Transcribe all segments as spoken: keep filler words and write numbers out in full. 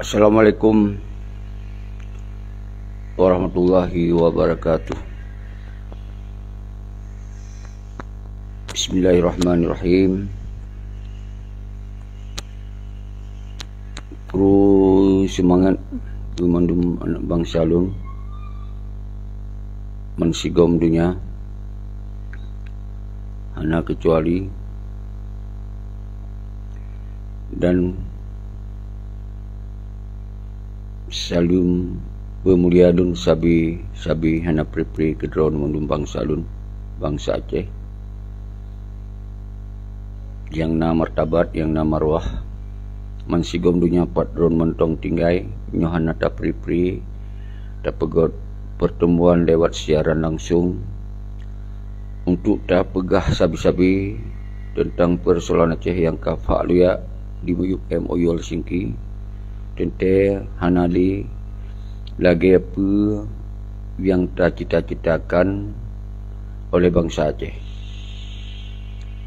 Assalamualaikum warahmatullahi wabarakatuh. Bismillahirrahmanirrahim. Kru seumangat keu mandum aneuk bansa lôn bansigom donya, hana keucuali, dan saleuem peumulia lôn sabe-sabe hana pri-pri keu droeneuh mandum bansa lôn, bansa Aceh, nyang na martabat, nyang na marwah. Bansigom donya pat droeneuh mantong tinggai, nyoe hana tapri-pri tapeugöt pertemuan lewat siaran langsung untuk tapeugah sabe-sabe teuntang peusoalan Aceh nyang ka fak luyak di miyueb M O U Helsinki. Teuntée hana lé lagée peue nyang tacita-citakan oleh bansa Aceh.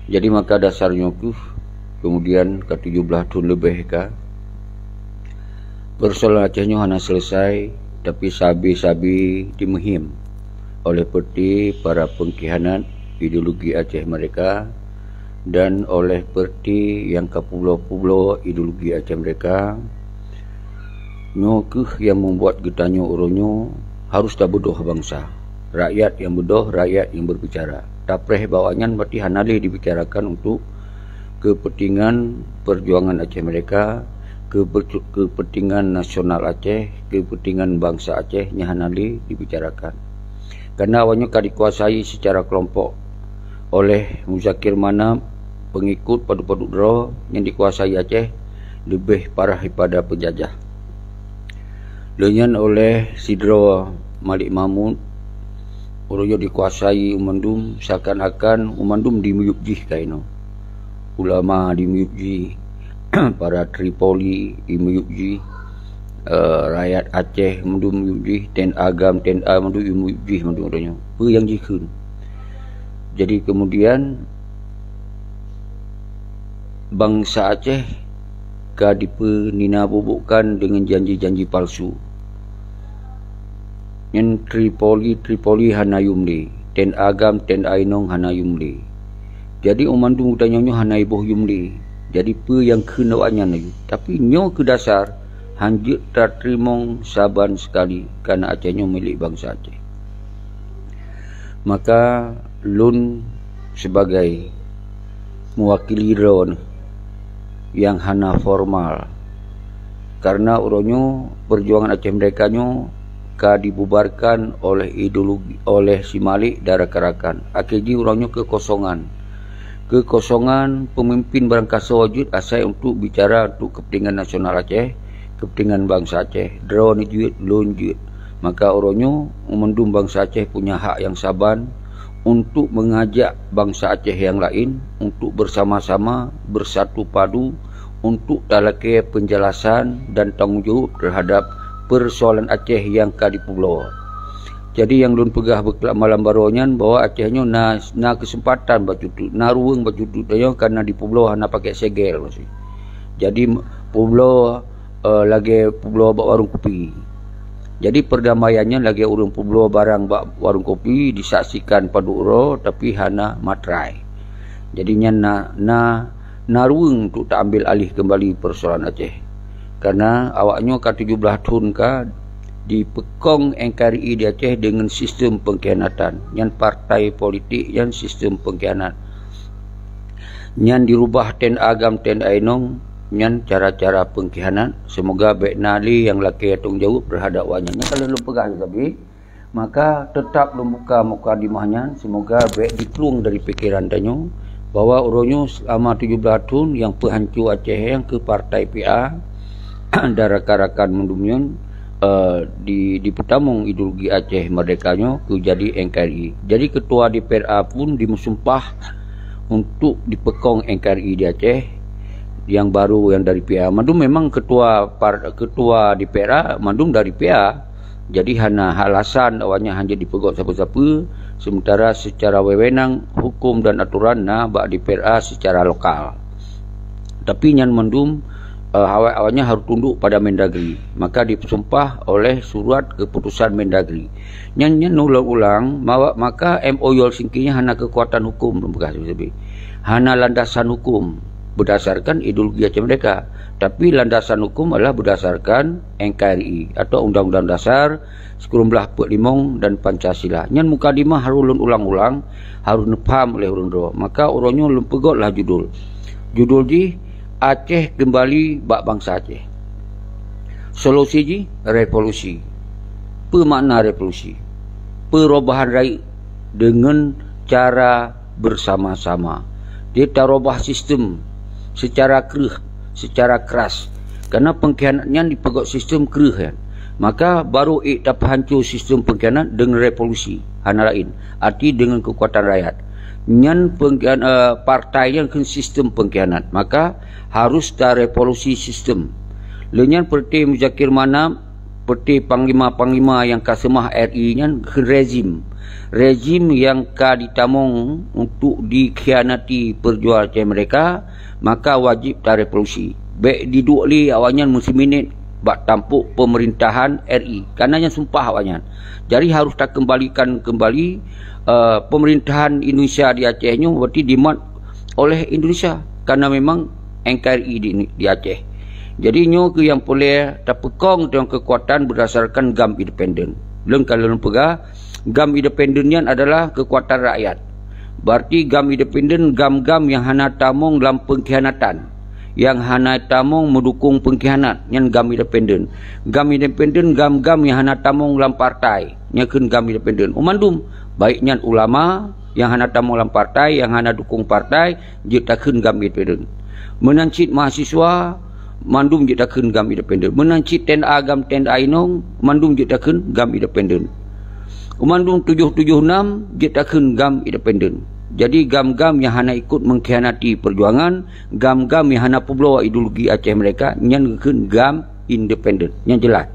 Jadi maka dasar nyoe kheueh keumudian ka tujoh blaih thon leubeh ka peusoalan Aceh nyoe hana seuleusai, tapi sabe-sabe jimeuhiem oleh peureute para peungkhianat ideologi Aceh meureka dan oleh peureute nyang ka peubloe-peubloe ideologi Aceh meureka. Nyoe kheueh nyang meubuet geutanyoe uroe nyoe harôh tabeudôh bansa. Rakyat nyang beudôh, rakyat nyang beurbicara. Tapreh bak awaknyan berarti hana lé dibicarakan untuk keupeuntingan peujuangan Aceh meureka, keupe-, keupeuntingan nasional Aceh, keupeuntingan bansa Aceh nyang hana lé dibicarakan. Karena awaknyoe ka dikuasai secara kelompok oleh Muzakir Manaf, peungikut padub-padub droe nyang dikuasai Aceh leubeh parah daripada peunjajah. Lheueh nyan oleh sidroe Malik Mahmud, uroe nyoe dikuasai u mandum, seakan-akan u mandum di miyueb jih ka inoe. Ulama di miyueb jih, para Tripoli di miyueb jih, eh, rakyat Aceh mandum miyueb jih, T N A GAM, T N A mandum miyueb jih mandum uroe nyoe. Peue nyang jikheun? Jadi keumudian bansa Aceh ka dipeunina bubukkan deungon janji-janji palsu. Nyan Tripoli, Tripoli hana yum lé, T N A GAM, T N A inong hana yum lé. Jadi u mandum geutanyoe nyoe hana iboh yum lé. Jadi peue nyang kheun awaknyan laju? Tapi nyoe keuh dasar hanjeuet tateurimong saban seukali, karna Aceh nyoe milék bansa Aceh. Maka lôn sibagai meuwakili droeneuh nyang hana formal, karna uroe nyoe peujuangan Aceh meurdeka nyoe ka dibubarkan oleh ideologi, oleh si Malik dan rakan-rakan. Akhé jih uroe nyoe keukosongan. Keukosongan peumimpin barangkasoe jeuet asai untuk bicara untuk keupeuntingan nasional Aceh, keupeuntingan bansa Aceh. Droeneuh jeuet, lôn jeuet. Maka uroe nyoe mandum bansa Aceh punya hak nyang saban untuk mengajak bansa Aceh nyang laén untuk bersama-sama, bersatu padu untuk talakée peunjelasan dan tanggong jaweueb teuhadap peusoalan Aceh nyang ka dipeubloe. Jadi nyang lôn peugah beuklak malam baroe nyan bahwa Aceh nyoe na, na keuseumpatan bacut teuk, na ruweueng bacut teuk tanyoe, karna dipeubloe hana pakék segel maksud. Jadi peubloe, eh, lagée peubloe bak warong kupi. Jadi peurdamaian nyan lagée ureuëng peubloe barang bak warong kupi disaksikan padub uroe tapi hana matrai. Jadi nyan na, na, na ruweueng untuk ta-ambil alih keumbali peusoalan Aceh. Karna awaknyoe ka tujoh blaih thon ka dipeukong N K R I di Aceh deungon sistem peungkhianatan. Nyan partai politik nyan sistem peungkhianat. Nyan dirubah T N A GAM, T N A inong, nyan cara-cara peungkhianat. Seumoga bék na lé nyang lakée tanggong jaweueb teuhadap awaknyan. Nyan ka lheueh lôn peugah lé sabé. Maka teutap lôn buka mukadimah nyan, seumoga bék jiplueng dari pikeran tanyoe bahwa uroe nyoe seulama tujoh blaih thon nyang peuhanco Aceh nyang keu partai P A dan rakan-rakan mandum nyan, eh, di, dipeutamong ideologi Aceh meurdeka nyoe keu jadi N K R I. Jadi keutua D P R A pun dimeusumpah untuk dipeukong N K R I di Aceh nyang baru nyang dari P A. Mandum memang keutua par-, keutua D P R A mandum dari P A. Jadi hana alasan awaknyan hana dipeugét sapeue-sapeue, sementara secara wewenang hukum dan aturan na bak D P R A secara lokal. Tapi nyan mandum, eh, awak-awaknya harus tunduk pada Mendagri. Maka disumpah oleh surat keputusan Mendagri. Nyan, nyan ulang-ulang, ma-, maka M O U Helsinki nyan hana kekuatan hukum, bekas disebut. Hana landasan hukum berdasarkan ideologi Aceh Merdeka. Tapi landasan hukum adalah berdasarkan N K R I atau Undang-Undang Dasar sikureueng blaih peuet limong dan Pancasila. Nyan mukadimah harus lôn ulang-ulang, harus neupaham oleh ureuëng droe. Maka uroe nyoe lôn peugét lah judul. Judul jih, Aceh Keumbali bak Bansa Aceh. Solusi jih, revolusi. Peue makna revolusi? Perubahan rayeuk deungon cara bersama-sama. Jadi tarubah sistem secara kreueh, secara keras. Karena pengkhianat nyan dipeugét sistem kreueh nyan. Maka baru ék tapeuhanco sistem pengkhianat deungon revolusi, hana laén. Arti deungon kekuatan rakyat. Nyan pengkhian-, eh, partai nyan kheun sistem pengkhianat. Maka harus tarevolusi sistem. Lé nyan peureuté Muzakir Manaf, peureuté panglima-panglima nyang ka seumah R I nyan kheun rezim. Rezim nyang ka jitamong untuk dikhianati peujuang Aceh Merdeka, maka wajéb tarevolusi. Bék diduek lé awaknyan meusiminét bak tampôk peumeurintahan R I. Karena nyan sumpah awaknyan. Jadi harus takeumbalikan keumbali, eh, peumeurintahan Indonesia di Aceh nyoe, berarti dimat oleh Indonesia. Karena memang N K R I di, di Aceh. Jadi nyoe keuh nyang peureulée tapeukong deungon keukuatan berdasarkan GAM independen. Lôn ka lôn peugah, GAM independen nyan adalah keukuatan rakyat. Berarti GAM independen, GAM-GAM nyang hana tamong lam pengkhianatan, nyang hana tamong meudukung pengkhianat, nyan GAM independen. GAM independen, GAM-GAM nyang hana tamong lam partai, nyan kheun GAM independen. Umandum, baik nyan ulama nyang hana tamong lam partai, nyang hana dukung partai, jeuet takheun GAM independen. Meunan cit mahasiswa, mandum jeuet takheun GAM independen. Meunan cit T N A GAM, T N A inong, mandum jeuet takheun GAM independen. Mandum tujoh tujoh nam jeuet takheun GAM independen. Jadi GAM-GAM nyang hana ikut mengkhianati perjuangan, GAM-GAM nyang hana peubloe ideologi Aceh Merdeka, nyan geukheun GAM independen. Nyan jeulaih.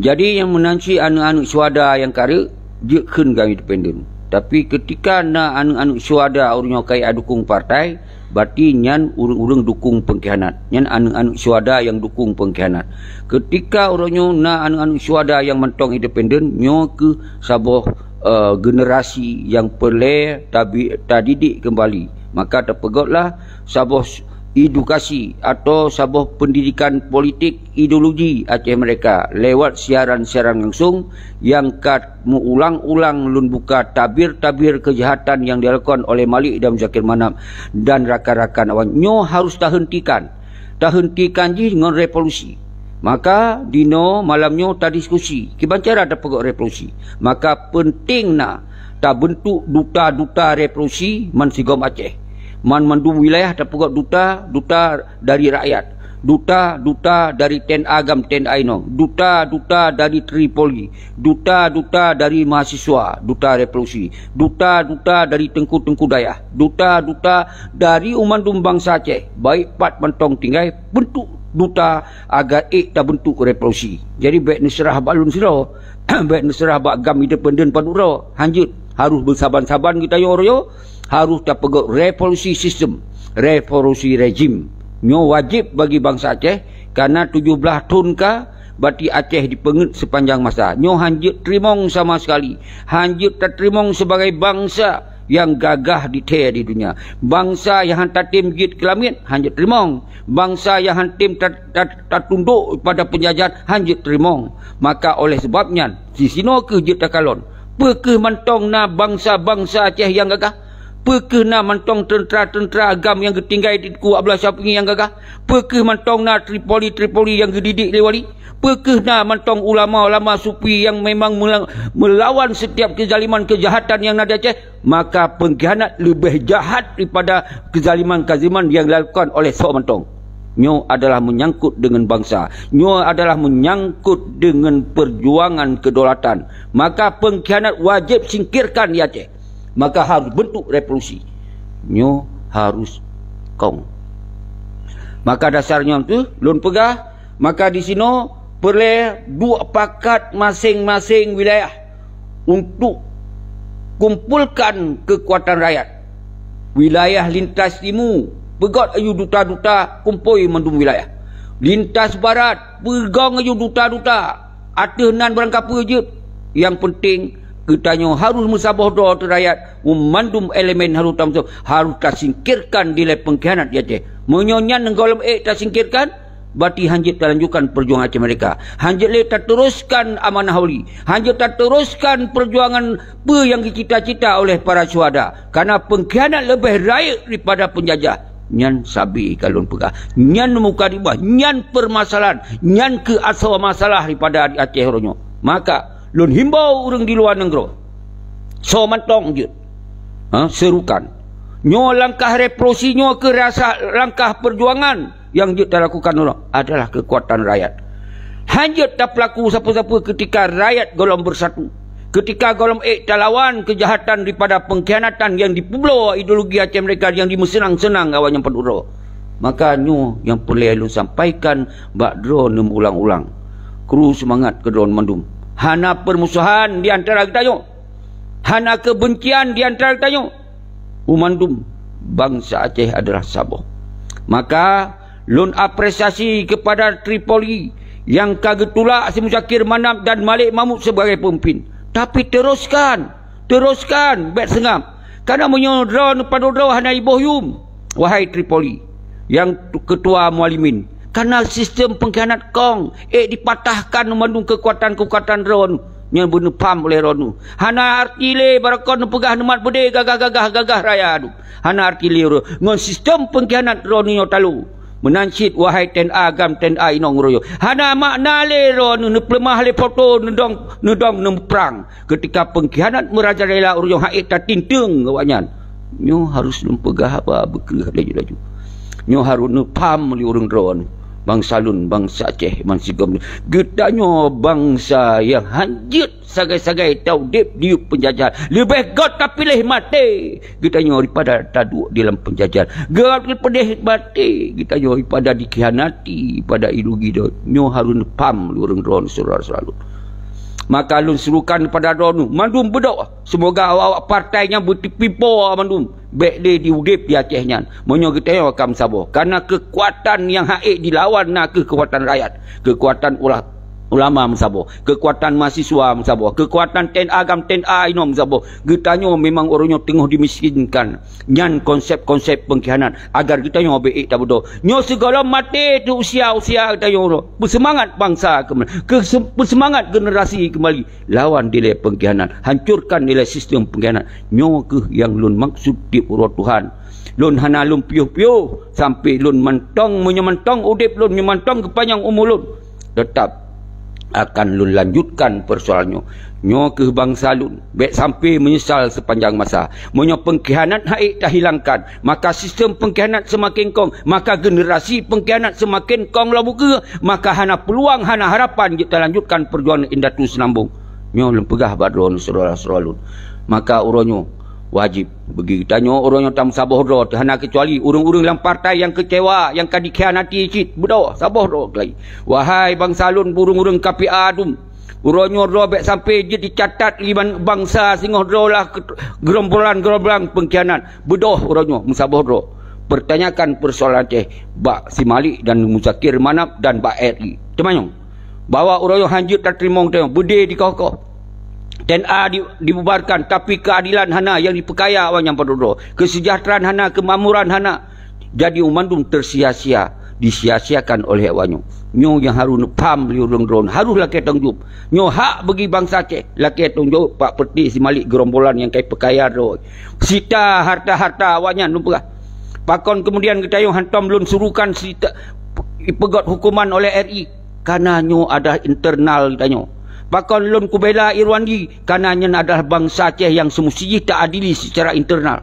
Jadi nyang meunan cit aneuëk-aneuëk syuhada nyang ka rhot, jeuet kheun GAM independen. Tapi keutika na aneuëk-aneuëk syuhada ureuëng nyoe ka dukung partai, berarti nyan ureuëng-ureuëng dukung pengkhianat. Nyan aneuëk-aneuëk syuhada nyang dukung pengkhianat. Keutika ureuëng nyoe na aneuëk-aneuëk syuhada nyang mantong independen, nyoe keuh saboh, eh, generasi nyang peureulée tabi-, tadidik keumbali. Maka tapeugét lah saboh s-, edukasi atau saboh pendidikan politik ideologi Aceh Merdeka lewat siaran-siaran langsung nyang ka meuulang-ulang lôn buka tabir-tabir keujahatan nyang dilakukan oleh Malik dan Muzakir Manaf dan rakan-rakan awaknyan. Nyoe harus tahentikan. Tahentikan jih ngon revolusi. Maka dinoe malam nyoe tadiskusi kiban cara tapeugét revolusi. Maka peunteng na tabeuntuk duta-duta revolusi man sigom Aceh. Man mandum wilayah tapeugét duta, duta dari rakyat, duta-duta dari T N A GAM, T N A inong, duta-duta dari Tripoli, duta-duta dari mahasiswa, duta revolusi, duta-duta dari teungku-teungku dayah, duta-duta dari umandum bansa Aceh, baik pat mantong tinggai, beuntuk duta agar ék tabeuntuk revolusi. Jadi bék neuseurah bak lôn sidroe, bék neuseurah bak GAM independen padub droe. Hanjeuet, harus beusaban-saban geutanyoe uroe nyoe, harus tapeugét revolusi sistem, revolusi rejim. Nyoe wajéb bagi bansa Aceh, karena tujoh blaih thon ka, berarti Aceh dipeungét sepanjang masa. Nyoe hanjeuet teurimong sama sekali. Hanjeuet tateurimong sebagai bansa nyang gagah di thée di dunia. Bansa nyang han tatem jeuet keu lamiet, hanjeuet teurimong. Bansa nyang han tem ta-, ta-, tatundok pada peunjajahan, hanjeuet teurimong. Maka oleh sebab nyan, disinoe keuh jeuet takalon. Peu kheueh mantong na bansa-bansa Aceh nyang gagah? Peu kheueh na mantong teuntra-teuntra GAM nyang geutinggai di Teungku Abdullah Syafie nyang gagah? Peu kheueh mantong na Tripoli-Tripoli nyang geudidik lé wali? Peu kheueh na mantong ulama-ulama sufi nyang memang mela-, melawan setiap kezaliman, kejahatan nyang na di Aceh? Maka pengkhianat leubeh jahat daripada kezaliman-kezaliman nyang dilakukan oleh soe mantong. Nyoe adalah menyangkut deungon bansa. Nyoe adalah menyangkut deungon perjuangan kedaulatan. Maka pengkhianat wajéb singkirkan di Aceh. Maka harus bentuk revolusi. Nyoe harus kong. Maka dasar nyoe tu lôn peugah, maka disinoe peureulée duek pakat maséng-maséng wilayah untuk kumpulkan keukuatan rakyat. Wilayah lintas timu Peugöt ayue duta-duta kumpôi mandum wilayah. Lintas barat, peugöt ayue duta-duta. Ateueh nan barangkapeue jeuet. Nyang peunteng, geutanyoe harôh meusaboh droe ateueh rakyat, mandum elemen harôh tameusaboh, harôh tasingkirkan dilèe peungkhianat di Aceh. Meunyoe nyan gohlom ék tasingkirkan, berarti hanjeuet talanjutkan peujuangan Aceh Merdeka. Hanjeuet lé tateuruskan amanah Wali. Hanjeuet tateuruskan peujuangan peue nyang geucita-cita oleh para syuhada. Karena peungkhianat leubeh rayeuk daripada peunjajah. Nyan sabe ka lôn peugah. Nyan mukadimah, nyan peumasalahan, nyan keuh asoe masalah daripada di Aceh uroe nyoe. Maka, lôn himbau ureuëng di luwa nanggroe, soe mantong jeuet, ha, seurukan. Nyoe langkah revolusi, nyoe keuh rasa langkah peujuangan nyang jeuet talakukan uroe nyoe adalah keukuatan rakyat. Hanjeuet tapeulaku sapeue-sapeue keutika rakyat gohlom beusatu. Keutika gohlom ék talawan keujahatan daripada peungkhianatan nyang dipeubloe ideologi Aceh Merdeka nyang dimeuseunang-seunang awaknyan padub droe. Maka nyoe nyang peureulée lôn sampaikan bak droeneuh meuulang-ulang. Kru seumangat keu droeneuh mandum. Hana peurmusohan di antara geutanyoe. Hana keubeuncian di antara geutanyoe. Meumandum bansa Aceh adalah saboh. Maka, lôn apresiasi keupada Tripoli nyang ka geutulak si Muzakir Manaf dan Malik Mahmud sibagai peumimpin. Tapi, teuruskan! Teuruskan! Bék seungab! Kareuna meunyoe droeneuh padub droe hana jiboh yum, wahai Tripoli, nyang keutua mualimin, kareuna sistem peungkhianat kong ék jipatahkan mandum keukuatan-keukuatan droeneuh nyang beuneupham oleh droeneuh. Hana arti lé barokon neupeugah neumat beudé gagah-gagah, gagah raya dum. Hana arti lé uroe ngon sistem peungkhianat droeneuh nyoe talo. Meunan cit, wahai T N A GAM, T N A inong uroe nyoe, hana makna lé droeneuh neupeuleumah lé foto neudong, neudong neuprang. Keutika peungkhianat meurajalela uroe nyoe han ék tatinteueng awaknyan, nyoe harôh lôn peugah haba beukreueh laju-laju. Nyoe harôh neupham lé ureuëng droeneuh, bansa lôn, bansa Aceh bansigom. Geutanyoe bansa nyang hanjeuet sagai-sagai taudeb diyueb peunjajahan. Leubeh göt tapiléh maté geutanyoe daripada taduek di lam peunjajahan. Göt tapiléh maté geutanyoe daripada dikhianati pada ideologi droe. Nyoe harôh neupham lé ureuëng droeneuh, syedara-syedara lôn. Maka lôn seurukan keupada droeneuh mandum beudôh, seumoga awak-awak partai nyan beuteupipo mandum bék lé jiudeb di Aceh nyan. Meunyoe geutanyoe ka meusaboh, kareuna keukuatan nyang han ék jilawan na kheueh keukuatan rakyat, keukuatan ula-, ulama meusaboh, keukuatan mahasiswa meusaboh, keukuatan T N A GAM, T N A inong meusaboh. Geutanyoe memang uroe nyoe teungoh dimiskinkan. Nyan konsep-konsep peungkhianat agar geutanyoe bék ék tabeudôh. Nyoe sigohlom maté teuh usia-usia geutanyoe uroe. Beuseumangat bansa keumbali. Keuse-, beuseumangat generasi keumbali. Lawan dilèe peungkhianat. Hancurkan dilèe sistem peungkhianat. Nyoe kheueh nyang lôn maksud tieb uroe Tuhan. Lôn hana lôn piôh-piôh sampoe lôn mantong, meunyoe mantong udeb lôn, nyoe mantong geupanyang umu lôn, teutap akan lôn lanjutkan peusoalan nyoe. Nyoe kheueh bansa lôn, bék sampoe meunyeusal seupanjang masa. Meunyoe peungkhianat han ék tahilangkan, maka sistem peungkhianat seumaken kong, maka generasi peungkhianat seumaken kong lom ukeue, maka hana peuluang, hana harapan jeuet talanjutkan peujuangan indatu seulambông. Nyoe lôn peugah bak droeneuh syedara-syedara lôn. Maka uroe nyoe wajéb bagi geutanyoe uroe nyoe tameusaboh droe teuh hana keucuali ureuëng-ureuëng lam partai nyang keucewa, nyang ka dikhianati cit, beudôh saboh droe lagi. Wahai bansa lôn, ureuëng-ureuëng K P A dum, uroe nyoe droe bék sampoe jeuet jicatat lé ban-, bansa singoh droe lah keu-, gerombolan-gerombolan peungkhianat. Beudôh uroe nyoe meusaboh droe. Peutanyakan peusoalan Aceh bak si Malik dan Muzakir Manaf dan bak R I. Teumanyong bahwa uroe nyoe hanjeuet tateurimong teuh beudé dikoh-koh. T N A di-, dibubarkan, tapi keuadilan hana nyang jipeukaya awaknyan padub droe. Keuseujahteuraan hana, keumakmuran hana. Jadi, mandum teusia-sia, disia-siakan oleh awaknyoe. Nyoe nyang harôh neupham lé ureuëng droeneuh, harôh lakée tanggông jaweueb. Nyoe hak bagi bansa Aceh lakée tanggông jaweueb bak peureuteh si Malik gerombolan nyang ka jipeukaya droe. Sita harta-harta awaknyan lôn peugah. Pakon keumudian geutanyoe hantom lôn suruhkan sita, ipeugét huköman oleh R I? Kareuna nyoe adalah internal geutanyoe. Pakon lôn kubela Irwandi? Kareuna nyan adalah bansa Aceh nyang seumusti jih teuadili seucara internal.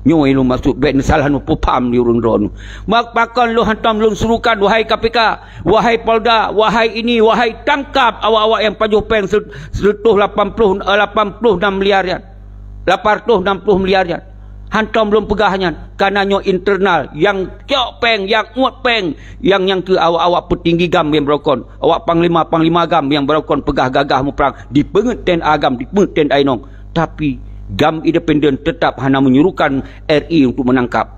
Nyoe nyang lôn maksud, bék neusalah neupeupaham lé ureuëng droeneuh. Mak-, pakon lôn hantom lôn suruhkan, wahai K P K, wahai Polda, wahai ini, wahai tangkap awak-awak nyang pajoh péng se-, seratus lapan puluh, eh, lapan puluh enam miliar nyan. Lapan ratus enam puluh miliar nyan. Hantom lôn peugah nyan, kareuna nyoe internal, nyang cok péng, nyang uet péng, nyang, nyang keu awak-awak peutinggi GAM nyang beurukon, awak panglima-panglima GAM nyang beurukon peugah gagah muprang, dipeungeut T N A GAM, dipeungeut T N A inong. Tapi, GAM independen teutap hana menyuruhkan R I untuk menangkap.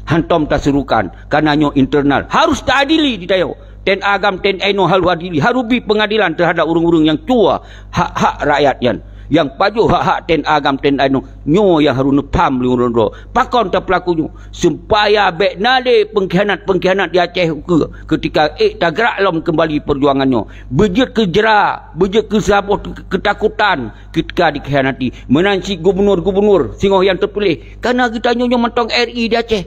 Hantom tasurukan, karena nyoe internal. Harus taadili di tanyoe. T N A GAM, T N A inoe harus adili, harus bi pengadilan terhadap ureuëng-ureuëng nyang cuba hak-hak rakyat nyan, nyang pajoh hak-hak T N A GAM, T N A inoe. Nyoe nyang harus neupham lé ureuëng droe. Pakon tapeulaku nyoe? Supaya bék na lé pengkhianat-pengkhianat di Aceh ukeue ketika ék tagrak lom keumbali peujuangan nyoe. Beujeuet keu jra, beujeuet keu saboh keutakutan ketika dikhianati. Meunan cit gubunur-gubunur singoh nyang teupiléh. Karena geutanyoe nyoe mantong R I di Aceh.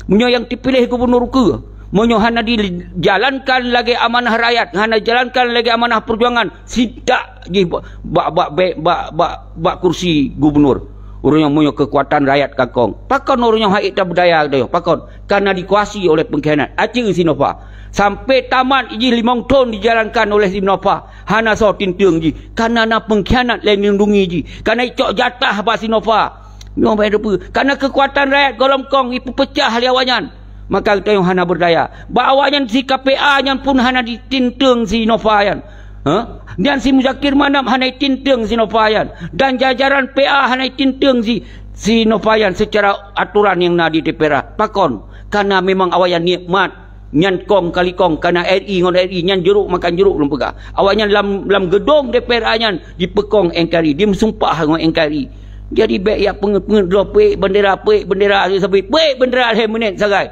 Meunyoe nyang teupiléh gubunur ukeue, meunyoe hana dijalankan lagée amanah rakyat, hana dijalankan lagée amanah peujuangan, sitak jih bak, bak, bak, bak, bak, bak kursi gubunur. Ureuëng nyoe meunyoe keukuatan rakyat ka kong. Pakon ureuëng nyoe hana tabeudaya geutanyoe? Pakon? Karena dikuasai oleh pengkhianat. Aci si Nova. Sampai tamat jih limong thon dijalankan oleh si Nova. Hana soe tinteung jih. Karena na pengkhianat lé lindungi jih. Karena icok jatah bak si Nova. Nyoe bak teupeue. Karena keukuatan rakyat gohlom kong ipeupeucah lé awaknyan. Maka geutanyoe hana beudaya. Bak awaknyan si K P A nyan pun hana ditinteung si Nova nyan. Ha? Dan si Muzakir Manaf hana ditinteung si Nova nyan. Dan jajaran P A hana ditinteung si, si Nova nyan secara aturan nyang na di D P R. Pakon? Karena memang awaknyan nikmat. Nyan kong kali kong, kana R I ngon R I, nyan jerok makan jerok lôn peugah. Awaknyan lam, lam gedong D P R A nyan jipeukong N K R I, dimeusumpah ngon N K R I. Jadi bék jak peungeuet-peungeuet droe, peuék bendera, peuék bendera, sabe peuék bendera lhée minét sagai.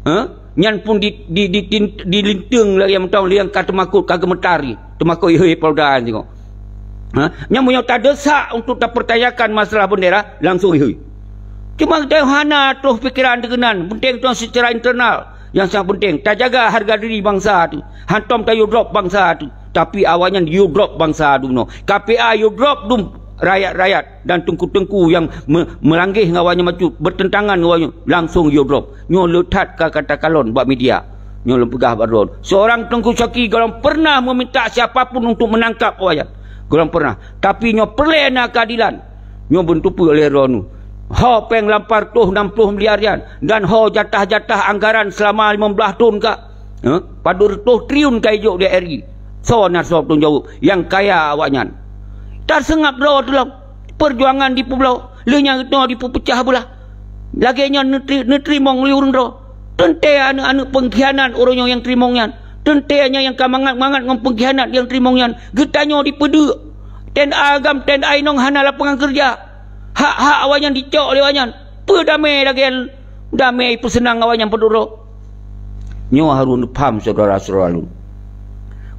Ha? Nyan pun di, di, di, di, dilinteung lagée mantong liang ka teumakot, ka geumeutari. Teumakot ihôi Polda nyan tengok. Ha? Nyan meunyoe tadesak untuk tapertanyakan masalah bendera, langsung ihôi. Cuma geutanyoe hana troh pikeran teuh keunan, penting troh secara internal. Nyang sangat penting, tajaga harga diri bansa tu. Hantom tayue drop bansa tu. Tapi awaknyan yue drop bansa tu bunoe. K P A yue drop dum rakyat-rakyat dan teungku-teungku nyang me-, meulanggeh ngon awaknyan bacut, bertentangan ngon awaknyan, langsung yue drop. Nyoe le that ka, ka takalon bak media. Nyoe lôn peugah bak droe. Seorang Teungku Syaki gohlom pernah meminta siapa pun untuk menangkap awaknyan. Gohlom pernah. Tapi nyoe peureulée na keadilan. Nyoe beuteupeue lé droeneuh. Ho péng lapan ratus enam puluh miliar nyan dan ho jatah-jatah anggaran selama lima belas thon ka, eh, padub reutôh triliun ka ijok di R I. Soe na soe tanggung jaweueb nyang kaya awaknyan? Taseungab droe tulông. Peujuangan dipeubloe, lheueh nyan geutanyoe dipeupeucah beulah. Lagée nyan neutri-, neuteurimong lé ureuëng droe. Teuntée aneuëk-aneuëk peungkhianat ureuëng nyoe nyang teurimong nyan. Teuntée nyan nyang ka mangat-mangat ngon peungkhianat nyang teurimong nyan. Geutanyoe dipeudeuk. T N A GAM, T N A inong hana lapangan keureuja. Hak-hak awaknyan dicok lé awaknyan. Peue damé lagée damé peuseunang awaknyan padub droe? Nyoe harôh neupham syedara-syedara lôn.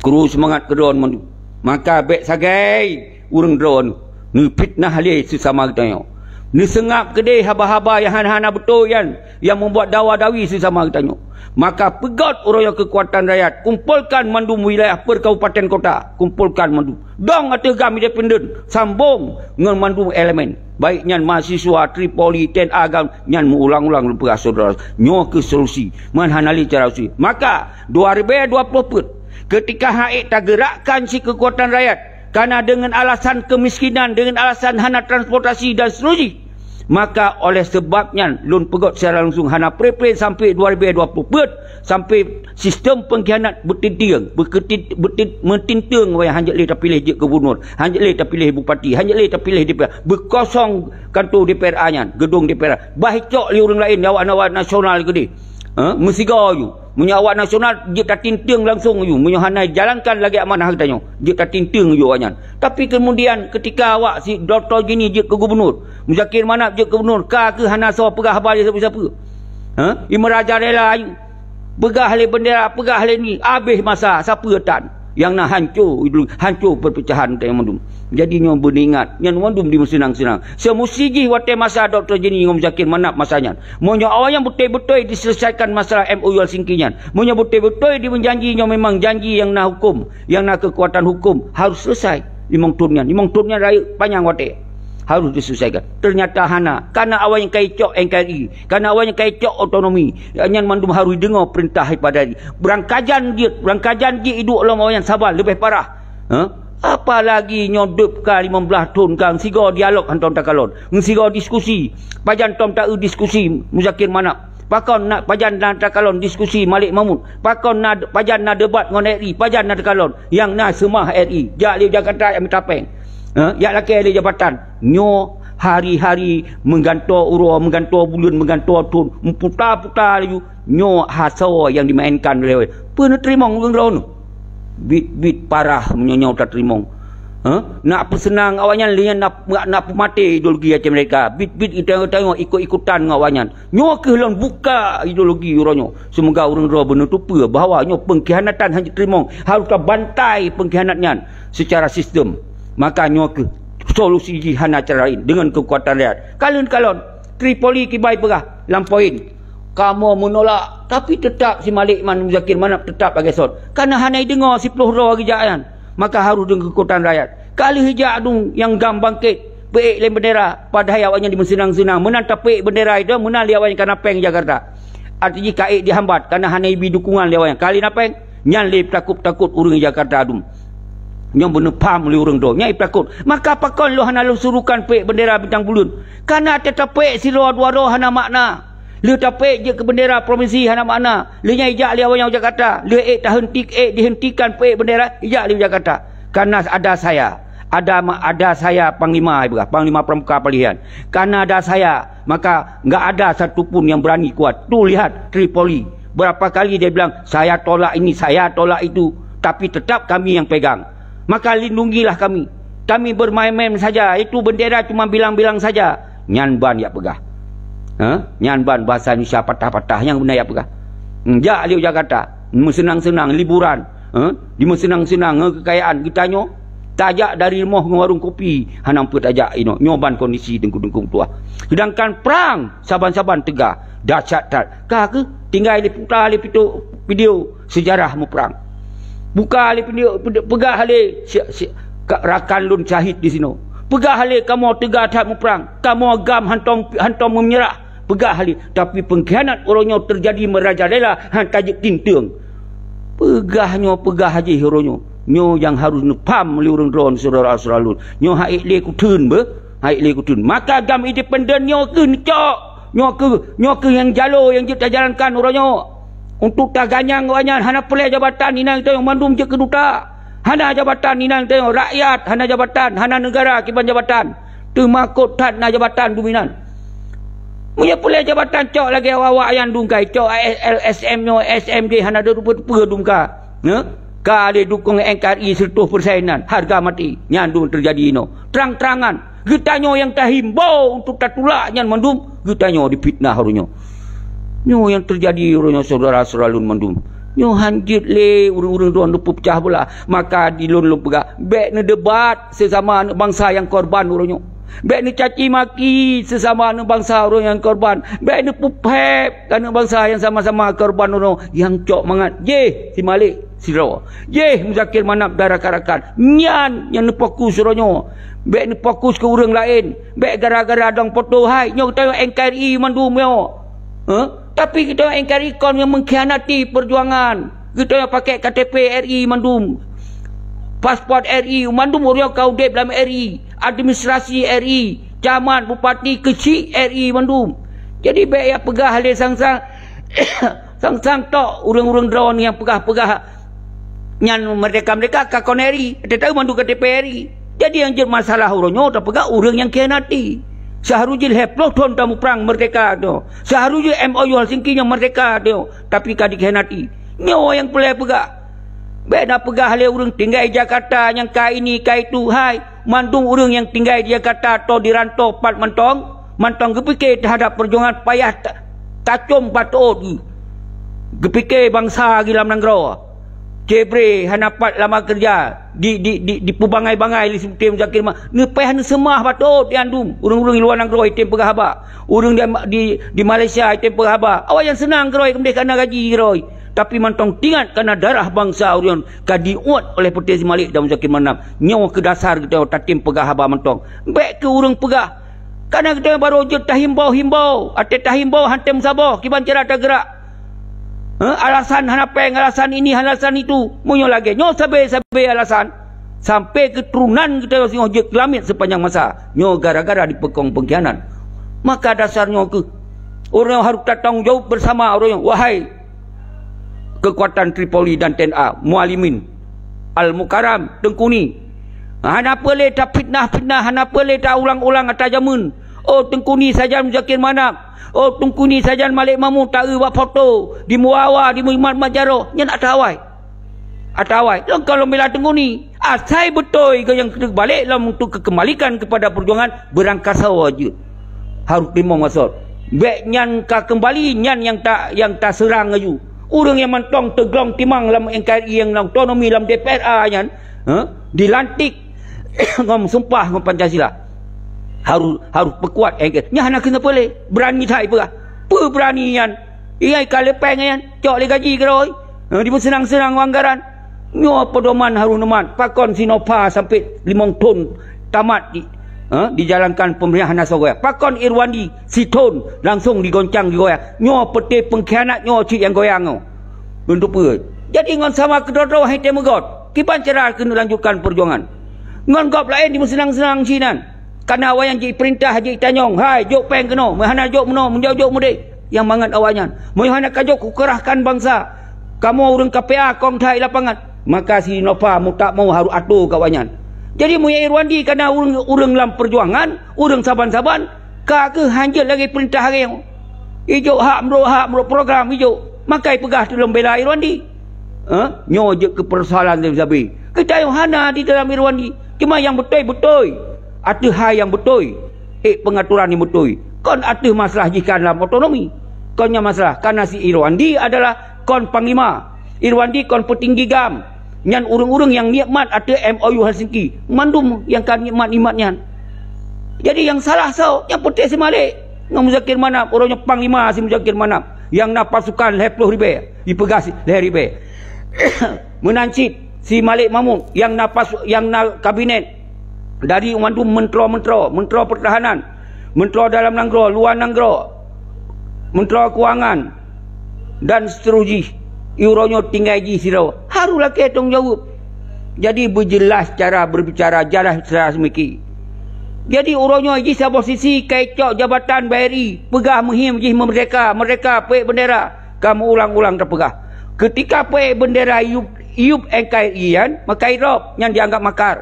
Kru seumangat keudroe mandum. Maka bék sagai ureuëng droe neufitnah lé seusama geutanyoe. Neuseungab keudeh haba-haba nyang hana-hana beutôi nyan, nyang meubuet dawa-dawi seusama geutanyoe. Maka peugot uroe nyoe keukuatan rakyat, kumpolkan mandum wilayah per kabupaten kota, kumpolkan mandum. Dong ateueh GAM independen, sambong ngon mandum elemen. Baik nyan mahasiswa, Tripoli, T N A GAM, nyan meuulang-ulang lôn peugah syedara. Nyoe keuh solusi. Man hana lé cara solusi. Maka, dua ribée dua ploh peuet, keutika hana ék tageurakkan si keukuatan rakyat, karena deungon alasan keumiskinan, deungon alasan hana transportasi dan seterusnya, maka oleh sebab nyan lôn peugot secara langsung hana pre-pre sampai dua ribée dua ploh peuet, sampai sistem pengkhianat beutintieng, beuketit-, beutit-, meutintieng wayah hanjeuet lé tapiléh jeuet gubunur, hanjeuet lé tapiléh bupati, hanjeuet lé tapiléh D P R, beukosong kantor D P R A nyan, gedong D P R A. Bah icok lé ureuëng laén, awak-awak nasional keudeh. Ha? Meusigoe ju. Meunyoe awak nasional jeuet tatintieng langsung ju. Meunyoe hana jalankan lagée amanah geutanyoe, jeuet tatintieng ju awaknyan. Tapi kemudian ketika awak si Doktor Jini jeuet keu gubunur, Muzakir Manaf jeuet keu gubunur, ka keuh hana soe peugah haba lé sapeue-sapeue. Ha? Imam Raja rela ju. Peugah lé bendera, peugah lé ni, habéh masa, sapeue tan. Nyang na hanco, hanco perpecahan geutanyoe mandum. Jadi nyoe beuingat, nyan mandum dimeuseunang-seunang. Seumusti jih watée masa Doktor Jini ngon Muzakir Manaf masa nyan. Meunyoe awaknyan beutôi-beutôi diselesaikan masalah M O U Helsinki nyan. Meunyoe beutôi-beutôi dimeujanji nyoe memang janji nyang na huköm, nyang na keukuatan huköm, harus selesai limong thon nyan. Limong thon nyan rayeuk panyang watée. Harus diselesaikan. Ternyata hana. Karena awaknyan ka icok N K R I. Karena awaknyan ka icok otonomi. Nyan mandum harus deungoe peurintah daripada Beurangkajan jeuet, beurangkajan jeuet iduek lom awaknyan saban leubeh parah. Ha? Apalagi nyoe deup ka limong blaih thon ka sigoe dialog hantom takalon. Sigoe diskusi. Pajan tom ta-eu diskusi Muzakir Manaf. Pakon na pajan na takalon diskusi Malik Mahmud. Pakon na pajan na debat ngon R I, pajan na takalon. Nyang na seumah R I. Jak lé Jakarta jak mita péng. Ha? Jak lakée lé jabatan. Nyoe Hari-hari meugantoe uroe, meugantoe buleuen, meugantoe thon, meuputa-puta laju. Nyoe hase nyang dimainkan lé, peue neuteurimong ureuëng droeneuh? Bit-bit parah meunyoe nyoe tateurimong. Hah? Nak peuseunang awaknyan, lé nyan nak, nak, nak peumaté ideologi Aceh Merdeka. Bit-bit geutanyoe-tanyoe ikut-ikutan ngon awaknyan. Nyoe kheueh lôn buka ideologi uroe nyoe. Seumoga ureuëng droe beuneutupeue bahwa nyoe peungkhianatan hana jiteurimong. Harôh tabantai peungkhianat nyan secara sistem. Maka nyoe kheueh solusi jih, hana cara laén deungon keukuatan rakyat. Kalon-kalon, Tripoli kibai peugah lam poin, "Kamoe meunolak," tapi teutap si Malik Man Muzakir Manaf teutap lagée sot. Kana hana jideungoe siplôh droe geujak nyan. Maka harôh deungon keukuatan rakyat. Ka lheueh jak dum nyang GAM bangkét, peuék lé beundera, padahai awaknyan dimeuseunang-seunang. Meunan tapeuék beundera itu, meunan lé awaknyan kana péng Jakarta. Arti jih ka ék dihambat, kana hana jibi dukungan lé awaknyan. Ka lheueh na péng, nyan lé takot-takot ureuëng Jakarta dum. Nyoe beuneupham lé ureuëng droe, nyan takot. Maka pakon lôn hana lôn suruhkan peuék beundera bintang buleuen? Kana teuh tapeuék sidroe dua droe hana makna. Lheueh tapeuék jeuet keu beundera provinsi hana makna. Lheueh nyan ijak lé awaknyan u Jakarta. Lheueh ék taheuenti, ék dihentikan peuék beundera, ijak lé u Jakarta. Karena ada saya. Ada ma-, ada saya panglima, ibarat panglima pramuka palihan. Karena ada saya, maka enggak ada satu pun yang berani kuat. Tuh lihat Tripoli. Berapa kali dia bilang, "Saya tolak ini, saya tolak itu." Tapi tetap kami yang pegang. Maka lindungilah kami. Kami bermain-main saja. Itu bendera cuma bilang-bilang saja. Nyan ban yak peugah. Ha? Nyan ban bahasa Indonesia patah-patah nyang beuna yak peugah. Hmm, jak lé u Jakarta. Meuseunang-seunang, liburan. Ha? Dimeuseunang-seunang ngon kekayaan geutanyoe. Tajak dari rumoh ngon warong kopi. Hana peue tajak inoe. Nyoe ban kondisi teungku-teungku tuah. Sedangkan perang saban-saban teuga. Dahsyat that. Ka kheueh tinggai lé puta lé pito-, video sejarah muprang. Buka lé video, peugah lé si, si, ka, rakan lôn syahid di sinoe. Peugah lé kamoe teuga that muprang. Kamoe GAM hantom, hantom menyerah. Peugah lé, tapi pengkhianat uroe nyoe teujadi merajalela, han tajeuet tinteueng. Peugah nyoe, peugah jih uroe nyoe. Nyoe nyang harôh neupaham lé ureuëng droe syedara-syedara lôn. Nyoe han ék lé kutheun beuh, han ék lé kutheun. Maka GAM independen nyoe kheueh neucok. Nyoe kheueh, nyoe kheueh nyang jaloe nyang jeuet tajalankan uroe nyoe. Untuk taganyang awaknyan hana peureulée jabatan inan geutanyoe mandum jeuet keu duta. Hana jabatan inan geutanyoe rakyat, hana jabatan, hana neugara kiban jabatan. Teumakot that na jabatan dum inan. Meunyoe peureulée jabatan cok lagée awak-awak nyang dum kai, cok L S M nyoe, S M D hana teupeue-teupeue dum ka. Nyoe? Ka lé dukong N K R I seratus persen nan, harga mati. Nyan dum teujadi inoe. Trang-trangan. Geutanyoe nyang tahimbau untuk tatulak nyan mandum, geutanyoe difitnah uroe nyoe. Nyoe nyang teujadi uroe nyoe syedara-syedara lôn mandum. Nyoe han jeuet lé ureuëng-ureuëng droe neupeupeucah beulah. Maka di lôn lôn peugah, bék neudebat sesama aneuëk bansa nyang korban uroe nyoe. Bék neucaci maki sesama aneuëk bansa uroe nyang korban. Bék neupeupéb aneuëk bansa nyang sama-sama korban uroe nyoe. Nyang cok mangat jih si Malik sidroe. Jih Muzakir Manaf dan rakan-rakan. Nyan nyang neufokus uroe nyoe. Bék neufokus keu ureuëng laén. Bék gara-gara dong poto hai. Nyoe geutanyoe N K R I mandum nyoe. Huh? Tapi geutanyoe N K R I kon nyang mengkhianati perjuangan. Geutanyoe pakai K T P R I mandum. Paspor R I, mandum ureuëng ka udeb lam R I. Administrasi R I. Camat, bupati, keuchik R I mandum. Jadi bék ya peugah lé sang-sang Sang-sang tok ureuëng-ureuëng droe nyang peugah-peugah nyan merdeka-merdeka ka kon R I, teutab mandum K T P R I. Jadi nyang jeuet masalah uroe nyoe tapeugah ureuëng nyang khianati. Seuharusnya lhée ploh thon tamuprang merdeka tu. Seuharusnya M O U Helsinki nyang merdeka tu, tapi ka dikhianati. Nyoe nyang peureulée peugah. Bék na peugah lé ureuëng tinggai Jakarta nyang ka ini ka itu. Hai, mandum ureuëng nyang tinggai di Jakarta atau di rantau pat mantong, mantong geupike teuhadap peujuangan payah ta-, tacom patôt geuh. Geupike bansa geuh lam nanggroe. Cebre hana pat lama keureuja, di, di, di, dipeubangai-bangai lé Seubuti Muzakir Ma-, neupaih neuseumah patôt di andum. Ureuëng-ureuëng luwa nanggroe item peugah haba. Ureuëng di, di, di Malaysia item peugah haba. Awaknyan seunang keurôi keudeh kana gaji keurôi. Tapi mantong tingat kana darah bansa ureuëng ka diuet oleh Peuté Malik dan Muzakir Manaf. Nyoe keu dasar geutanyoe tatem peugah haba mantong. Bék keu ureuëng peugah. Kana geutanyoe barô jeuet tahimbau-himbau. Até tahimbau han tem saboh kiban cara tageurak. Heh, alasan hana péng, alasan ini, alasan itu. Meunyoe lagée nyoe sabe-sabe alasan, sampai keuturonan geutanyoe singoh jeuet keulamiet sepanjang masa. Nyoe gara-gara dipeukong pengkhianat. Maka dasar nyoe keuh ureuëng harôh tatanggung jaweueb bersama ureuëng nyoe. Wahai kekuatan Tripoli dan T N A, Mualimin, Al-Mukarram, Teungku Ni, Hana peureulée tafitnah-fitnah, hana peureulée taulang-ulang atra jameun. Oh Teungku Ni sajan Muzakir Manaf, oh Teungku Ni sajan Malik Mahmud, taeu bak foto di Muawa, di Mumat Majaroh, nyan atra awai. Atra awai, lôn kon lôn bela Teungku Ni. Asai beutôi geuh nyang teuk balek lom untuk keukeumbalikan keupada peujuangan, beurangkasoe jeuet. Harôh teurimong gasot. Bék nyan ka keumbali, nyan nyang ta, nyang taseurang laju. Ureuëng nyang mantong teuglong timang lam N K R I, nyang otonomi lam D P R A nyan, eh, dilantik ngon sumpah ngon Pancasila. Harôh, harôh peukuat N K R I. Nyan hana keuneuk peureulée. Beurani that ipeugah. Peue beurani nyan? Iya ka leupeng nyan. Cok lé gaji keudroe. Eh, dipeuseunang-seunang anggaran. Nyoe peudoman harôh neumat. Pakon si Nova sampai limong thon tamat di, eh, dijalankan peumeurintahan hana soe goyang. Pakon Irwandi sithon langsung digoncang digoyang. Nyoe peuté peungkhianat nyoe cit nyang goyang nyoe. Untuk peue? Jadi ngon sama keudroe-droe hai teumeugöt. Kiban cara keuneuk lanjutkan peujuangan. Ngon gob laén dipeuseunang-seunang sinan. Kana awaknyan jipeurintah jitanyong, "Hai, jok péng keunoe, meuhana jok meunoe, meunyoe jok meudeh." Nyang mangat awaknyan. Meunyoe hana ka jok kukeurahkan bansa, kamoe ureuëng K P A kong that lapangan. Maka si Nova mutak mo harôh atô keu awaknyan. Jadi meunyoe Irwandi kana ureuëng, ureuëng lam peujuangan, ureuëng saban-saban, ka keuh hanjeuet lagée peurintah agée nyoe. Ijok hak meurok, hak meurok program ijok. Maka ipeugah tulông bela Irwandi. Eh? Nyoe jeuet keu peusoalan sabe-sabe. Geutanyoe hana di dalam Irwandi. Cuma nyang beutôi-beutôi. Ateueh hai nyang beutôi. Ék peungatoran nyang beutôi. Kon ateueh masalah jih ka lam otonomi. Kon nyang masalah. Karena si Irwandi adalah kon panglima. Irwandi kon peutinggi GAM. Nyan ureuëng-ureuëng nyang nikmat ateueh M O U Helsinki. Mandum nyang ka nikmat-nikmat nyan. Jadi nyang salah soe? Nyang peuté si Malik ngon Muzakir Manaf, uroe nyoe panglima si Muzakir Manaf. Nyang na pasukan lhée ploh ribée, jipeugah si lhée ribée. Meunan cit si Malik Mahmud, nyang na pas-, nyang na kabinet dari mandum mentro-mentro, mentro pertahanan, mentro dalam nanggroe, luwa nanggroe, mentro keuangan, dan seuterusjih. Uroe nyoe tinggai jih sidroe. Harôh lakée tanggung jaweueb. Jadi beujeulaih cara beubicara, jeulaih cara seumiki. Jadi uroe nyoe jih saboh sisi ka icok jabatan B R I, peugah meuhim jih merdeka, merdeka, peuék bendera. Ka meuulang-ulang tapeugah. Keutika peuék bendera yup, yup N K R I nyan, maka idrop, nyan dianggap makar.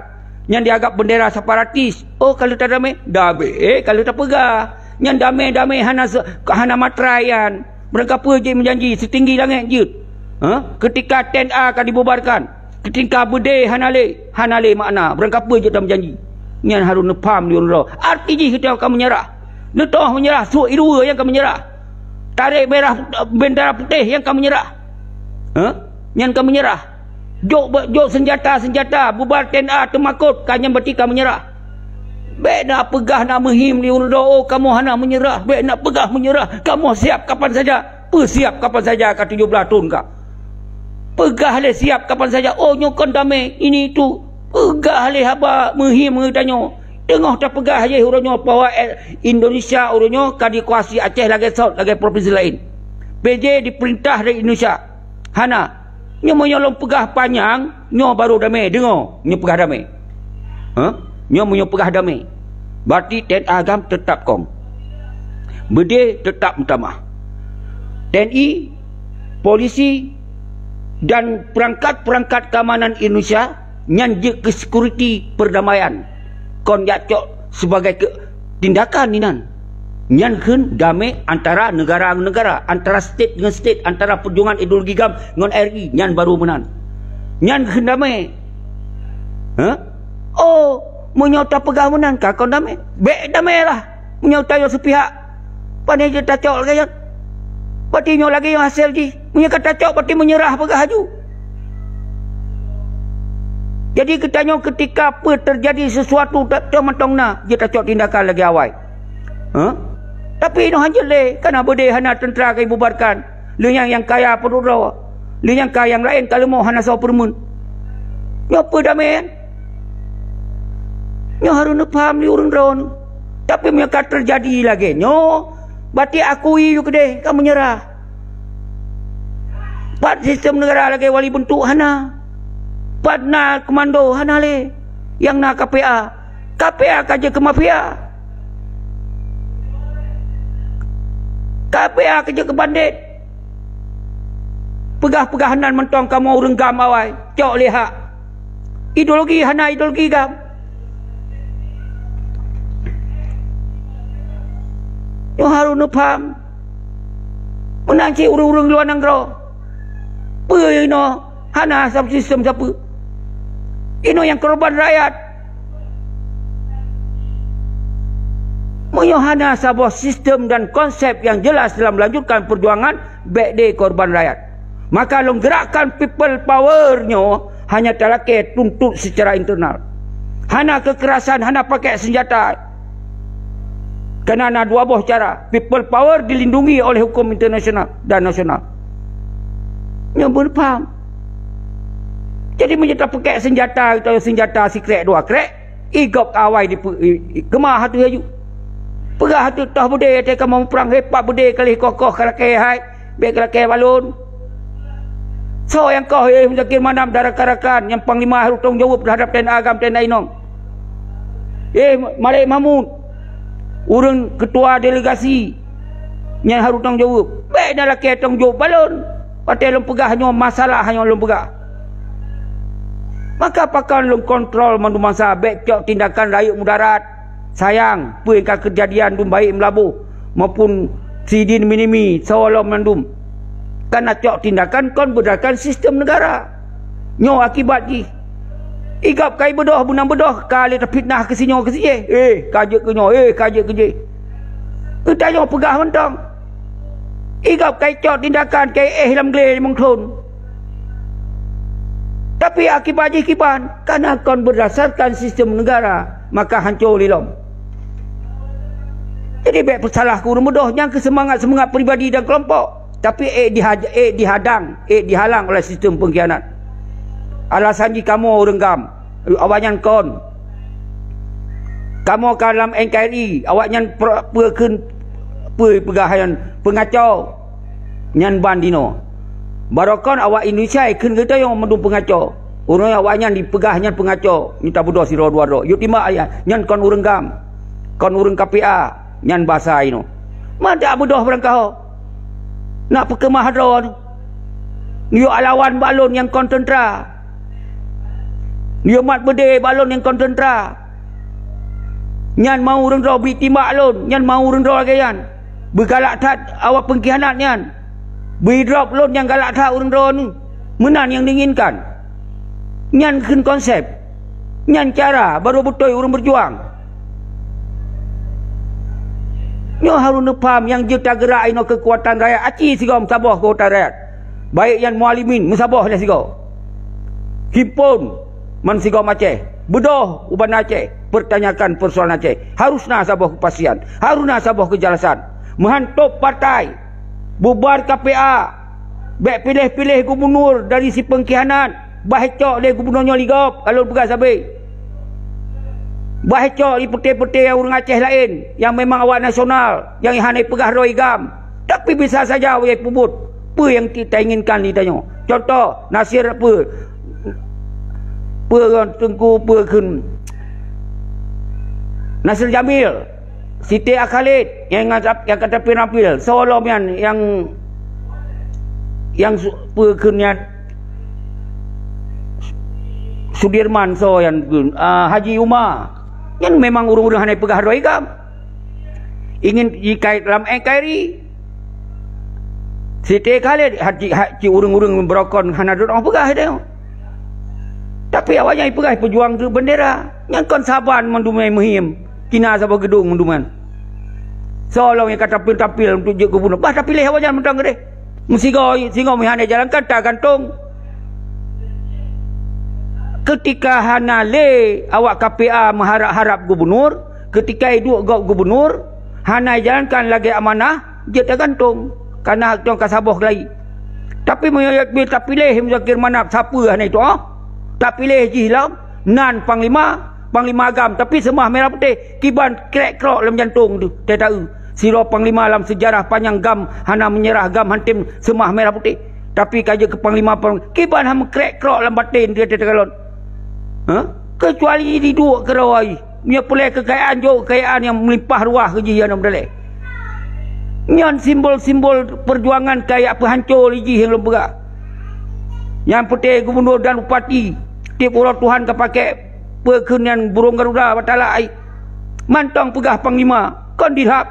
Nyan dianggap bendera separatis. Oh, ka lheueh tadamé? Damé, eh, ka lheueh tapeugah. Nyan damé-damé hana se-, hana matrai nyan. Beurangkapeue jeuet meujanji, seutinggi langét jeuet. Ha? Keutika T N A ka dibubarkan, keutika beudé hana lé, hana lé makna. Beurangkapeue jeuet tameujanji. Nyan harôh neupham di uroe nyoe. Arti jih geutanyoe ka meunyeurah. Neutoh meunyeurah, suek i dua nyang ka meunyeurah. Tarek merah, bendera putéh nyang ka meunyeurah. Ha? Nyan ka meunyeurah. Jok, jok seunjata-seunjata, bubar T N A teumakot, ka nyan berarti ka meunyeurah. Bék na peugah na meuhim di uroe nyoe, "Oh, kamoe hana meunyeurah." Bék na peugah meunyeurah. Kamoe siap kapan saja. Peusiap kapan saja ka tujoh blaih thon ka. Peugah lé siap kapan saja. Oh, nyoe kon damé, ini itu. Peugah lé haba meuhim geutanyoe. Teungoh tapeugah jih uroe nyoe bahwa, eh, Indonesia uroe nyoe ka dikuasai Aceh lagée Saud, lagée provinsi laén. P J dipeurintah dari Indonesia. Hana. Nyoe meunyoe lôn peugah panyang, nyoe barô damé. Deungoe, nyoe peugah damé. Hah? Nyoe meunyoe peugah damé. Berarti T N A GAM teutap kong. Beudé teutap meutamah. T N I, polisi, dan peurangkat-peurangkat keamanan Indonesia nyan jeuet keu sekuriti peurdamaian. Kon jak cok sibagai keu tindakan inan. Nyan kheun damé antara neugara ngon neugara, antara state ngon state, antara peujuangan ideologi GAM ngon R I, nyan barô meunan. Nyan kheun damé. Hah? Oh, meunyoe tapeugah meunan ka kon damé. Bék damé lah. Meunyoe tanyoe seupihak, pane jeuet tacok lagée nyan. Berarti nyoe lagée nyoe hasé jih. Meunyoe ka tacok, berarti meunyeurah peugah laju. Jadi geutanyoe keutika peue teujadi sesuatu, ta-, tacok mantong na, jeuet tacok tindakan lagée awai. Hah? Tapi nyoe hanjeuet lé, kana beudé hana teuntra ka ibubarkan. Lheueh nyan nyang kaya peuduek droe. Lheueh nyang ka nyang laén ka leumoh hana soe peureumeun. Nyoe peue damé nyan? Nyoe harôh neupham di ureuëng droeneuh. Tapi meunyoe ka teujadi lagée nyoe, berarti akui yue keudeh ka meunyeurah. Pat sistem neugara lagée wali beuntuk hana. Pat na komando hana lé. Nyang na K P A. K P A ka jeuet keu mafia. K P A ka jeuet keu bandét. Peugah-peugah nan mantong kamoe ureuëng GAM awai, cok lé hak. Ideologi hana ideologi GAM. Nyoe harôh neupham. Meunan cit ureuëng-ureuëng luwa nanggroe. Peue inoe hana sab-, sistem sapeue? Inoe nyang korban rakyat. Meunyoe hana saboh sistem dan konsep nyang jelas dalam melanjutkan peujuangan, bék deh korban rakyat. Maka lôn geurakkan people power nyoe hanya talakée tuntot seucara internal. Hana keukerasan, hana pakai senjata. Keunan na dua boh cara. People power dilindungi oleh hukum internasional dan nasional. Nyoe beupaham. Jadi meunyoe tapakai senjata, senjata sikrek dua krek, igop awai dipe-, i-, i-, keumah hatu laju. Peugah hatu toh beudé, teuka meumprang hepat beudé ka lheueh kokoh ka lakée hai. Bék lakée balon. Soe nyang koh, eh, Muzakir Manaf dan rakan-rakan nyang panglima harôh tanggung jaweueb teuhadab T N A agam T N A inong? Eh, Malik Mahmud, ureuëng keutua delegasi nyang harôh tanggung jaweueb. Bék na lakée tanggung jaweueb balon. Watée lôn peugah nyoe masalah nyoe lôn peugah. Maka pakon lôn kontrol mandum masa, bék cok tindakan rayeuk mudarat. Sayang, peue nyang ka keujadian dum baik meulaboh maupun sidin minimi soe lom mandum. Kana cok tindakan kon beudasarkan sistem negara. Nyoe akibat jih. Igab kai beudôh, beunang beudôh, ka lé teufitnah keu sinyoe keu sijih. Eh, ka jeuet keu nyoe, eh, ka jeuet keu jih. Geutanyoe peugah mantong. Igab kai cok tindakan kai éh lam glé limong thon. Tapi akibat jih kiban, kana kon beudasarkan sistem negara, maka hanco lé lom. Jadi bék peusalah keu ureuëng beudôh nyang keu seumangat-seumangat pribadi dan keulompok. Tapi ék dihaj-, ék dihadang, ék dihalang oleh sistem pengkhianat. Alasan jih kamoe ureuëng GAM, awaknyan kon. Kamoe ka lam N K R I, awaknyan pro-, peue kheun, peue peugah nyan peungaco. Nyan ban dinoe. Barokon awak Indonesia kheun geutanyoe mandum peungaco. Ureuëng awaknyan dipeugah nyan peungaco, nyoe tabeudôh sidroe dua droe. Yue timbak ayah, nyan kon ureuëng GAM, kon ureuëng K P A, nyan basa inoe. Mada beudôh barangkaho. Nak peukeumah droe. Yue lawan bak lôn nyang kon teuntra. Yue mat beudé bak lôn nyang kon teuntra. Nyan mau ureuëng droe bri timbak lôn, nyan mau ureuëng droe lagée nyan. Beugalak that awak pengkhianat nyan. Bri drop lôn nyang galak that ureuëng droe nyoe. Meunan nyang diinginkan. Nyan kheun konsep. Nyan cara barô beutôi ureuëng beujuang. Nyoe harôh neupham nyang jeuet tageurak inoe keukuatan rakyat aci sigom saboh keukuatan rakyat. Baik nyan mualimin meusaboh lé sigoe. Himpon man sigom Aceh, beudôh u Banda Aceh, pertanyakan persoalan Aceh. Harus na saboh kepastian, harus na saboh kejelasan. Meuhantôb partai, bubar K P A, bék piléh-piléh gubunur dari si pengkhianat, bah cok lé gubunur nyoe ligop, ka lôn peugah sabe. Bah cok di peuté-peuté ureuëng Aceh laén nyang memang awak nasional, nyang hana peugah droe GAM. Tapi bisa saja ulée peubuet peue nyang ti-, tainginkan di tanyoe. Contoh, Nasir peue, peue ngon Teungku peue kheun Nasir Jamil, Siti Khalid nyang ngat-, nyang ka tampil-tampil. Soe lom nyan nyang, nyang su-, peue kheun nyan Sudirman soe nyan kheun, ah, Haji Uma. Nyan memang ureuëng-ureuëng hana peugah droe GAM. Ingin jikait lam N K R I. Siti Khalid, hak cit, hak cit ureuëng-ureuëng beurokon hana droe peugah teuh. Tapi awaknyan peugah peujuang keu bendera. Nyang kon saban mandum nyang muhim. Kina saboh geudong mandum nyan. Soe lom nyang ka tampil-tampil untuk jeuet gubunur. Bah tapiléh awaknyan mantong keudeh. Meusigoe, singoh meuhana jalankan tagantong. Keutika hana lé awak K P A meuharab-harab gubunur, keutika iduek gob gubunur, hana ijalankan lagée amanah, jeuet tagantong, kana tong ka saboh geulai. Tapi meunyoe tapiléh Muzakir Manaf sapeue hana itu'oh, tapiléh jih lom nan panglima, panglima GAM, tapi seumah merah putéh, kiban krek-krok lam jantong teuh, teu-teu. Sidroe panglima lam seujarah panyang GAM hana meunyeurah, GAM hantem seumah merah putéh. Tapi ka jeuet keu panglima, pang-, kiban han meukrek-krok lam batén teuh teukalon. Ha? Keucuali jiduek keudroe, meunyoe peureulée keukayaan, jok keukayaan nyang meulimpah ruah keu jih nyang meudaléh. Nyan simbol-simbol peujuangan kaya peuhanco lé jih nyang lôn peugah. Nyang putéh gubunur dan bupati, tieb uroe Tuhan ka pakék peue kheun nyan burông garuda bak talak ai. Mantong peugah panglima, kon dilhab.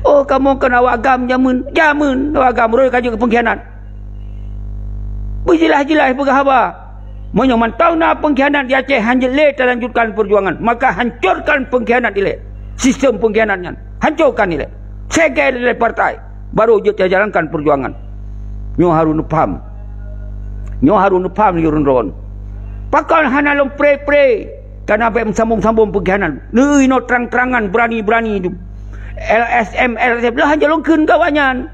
Oh, kamoe kon awak GAM jameun. Jameun awak GAM rhoi ka jeuet keu peungkhianat. Beujeulaih-jeulaih peugah haba. Meunyoe mantong na peungkhianat di Aceh, hanjeuet lé talanjutkan peujuangan, maka hancorkan peungkhianat ilée. Sistem peungkhianat nyan, hancorkan ilée. Segel ilée partai, baru jeuet tajalankan peujuangan. Nyoe harôh neupham. Nyoe harôh neupham lé ureuëng droen. Pakon hana lom pre-pre, kana bék meusambong-sambong peungkhianat. Neuinoe trang-trangan, beurani-beurani tu. L S M, L S M, lôn hanjeuet lôn kheun keu awaknyan.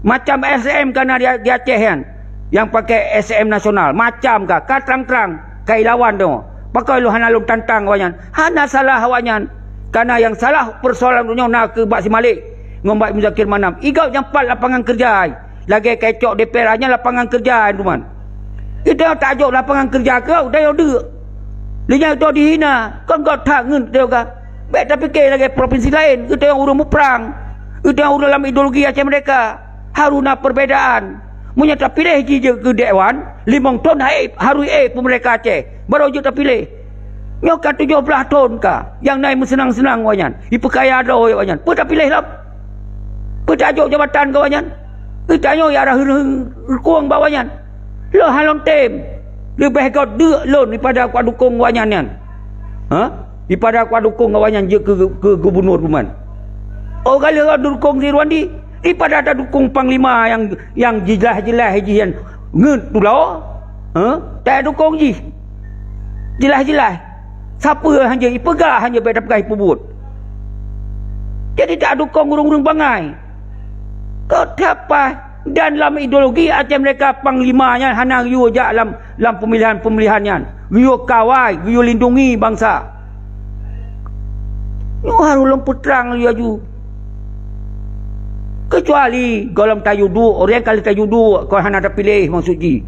Macam S M ka na di, di Aceh nyan, nyang pakai S M nasional, macam ka, ka trang-trang, ka ilawan tu. Pakon lôn hana lôn tantang awaknyan? Hana salah awaknyan. Kana nyang salah peusoalan nyoe na keu Bak Simalek ngon Bak Muzakir Manaf. Igob nyang pat lapangan keureuja, lagée kacok D P R nyan lapangan keureuja, teuma. Geutanyoe tajok lapangan keureuja keu geutanyoe deuk. Lé nyan geutanyoe dihina, kon göt that ngon geutanyoe ka. Bék tapike lagée propinsi laén, geutanyoe ureuëng muprang, geutanyoe ureuëng lam ideologi Aceh Merdeka. Harôh na perbedaan. Meunyoe tapiléh jijeuet keu dewan, limong thon hai harôh éh peumeurdeka Aceh, barô jeuet tapiléh. Nyoe ka tujoh blaih thon ka, nyang na meuseunang-seunang awaknyan, ipeukaya droe awaknyan. Peue tapiléh lom? Peue tajok jabatan keu awaknyan? Geutanyoe ya rhah reukueng bak awaknyan. Lôn hana lôn tem. Leubeh göt deuk lôn daripada kuadukong awaknyan nyan. Ha? Daripada kuadukong awaknyan jeuet keu, keu gubunur ruman. Oh, ka lheueh dukong Ridwan di, daripada tadukong panglima nyang, nyang jeulaih-jeulaih jih nyan ngeut tulo. Ha? Tadukong jih. Jeulaih-jeulaih. Sapeue hana ipeugah, hana bék tapeugah ipeubuet. Jadi tadukong ureuëng-ureuëng bangai. Kok teupah dan lam ideologi Aceh Merdeka panglima nyan hana geuyue jak lam, lam peumilihan-peumilihan nyan. Geuyue kawai, geuyue lindungi bansa. Nyoe harôh lôn peutrang laju. Keucuali gohlom tayue duek, ureuëng ka lheueh tayue duek kon hana tapiléh maksud jih.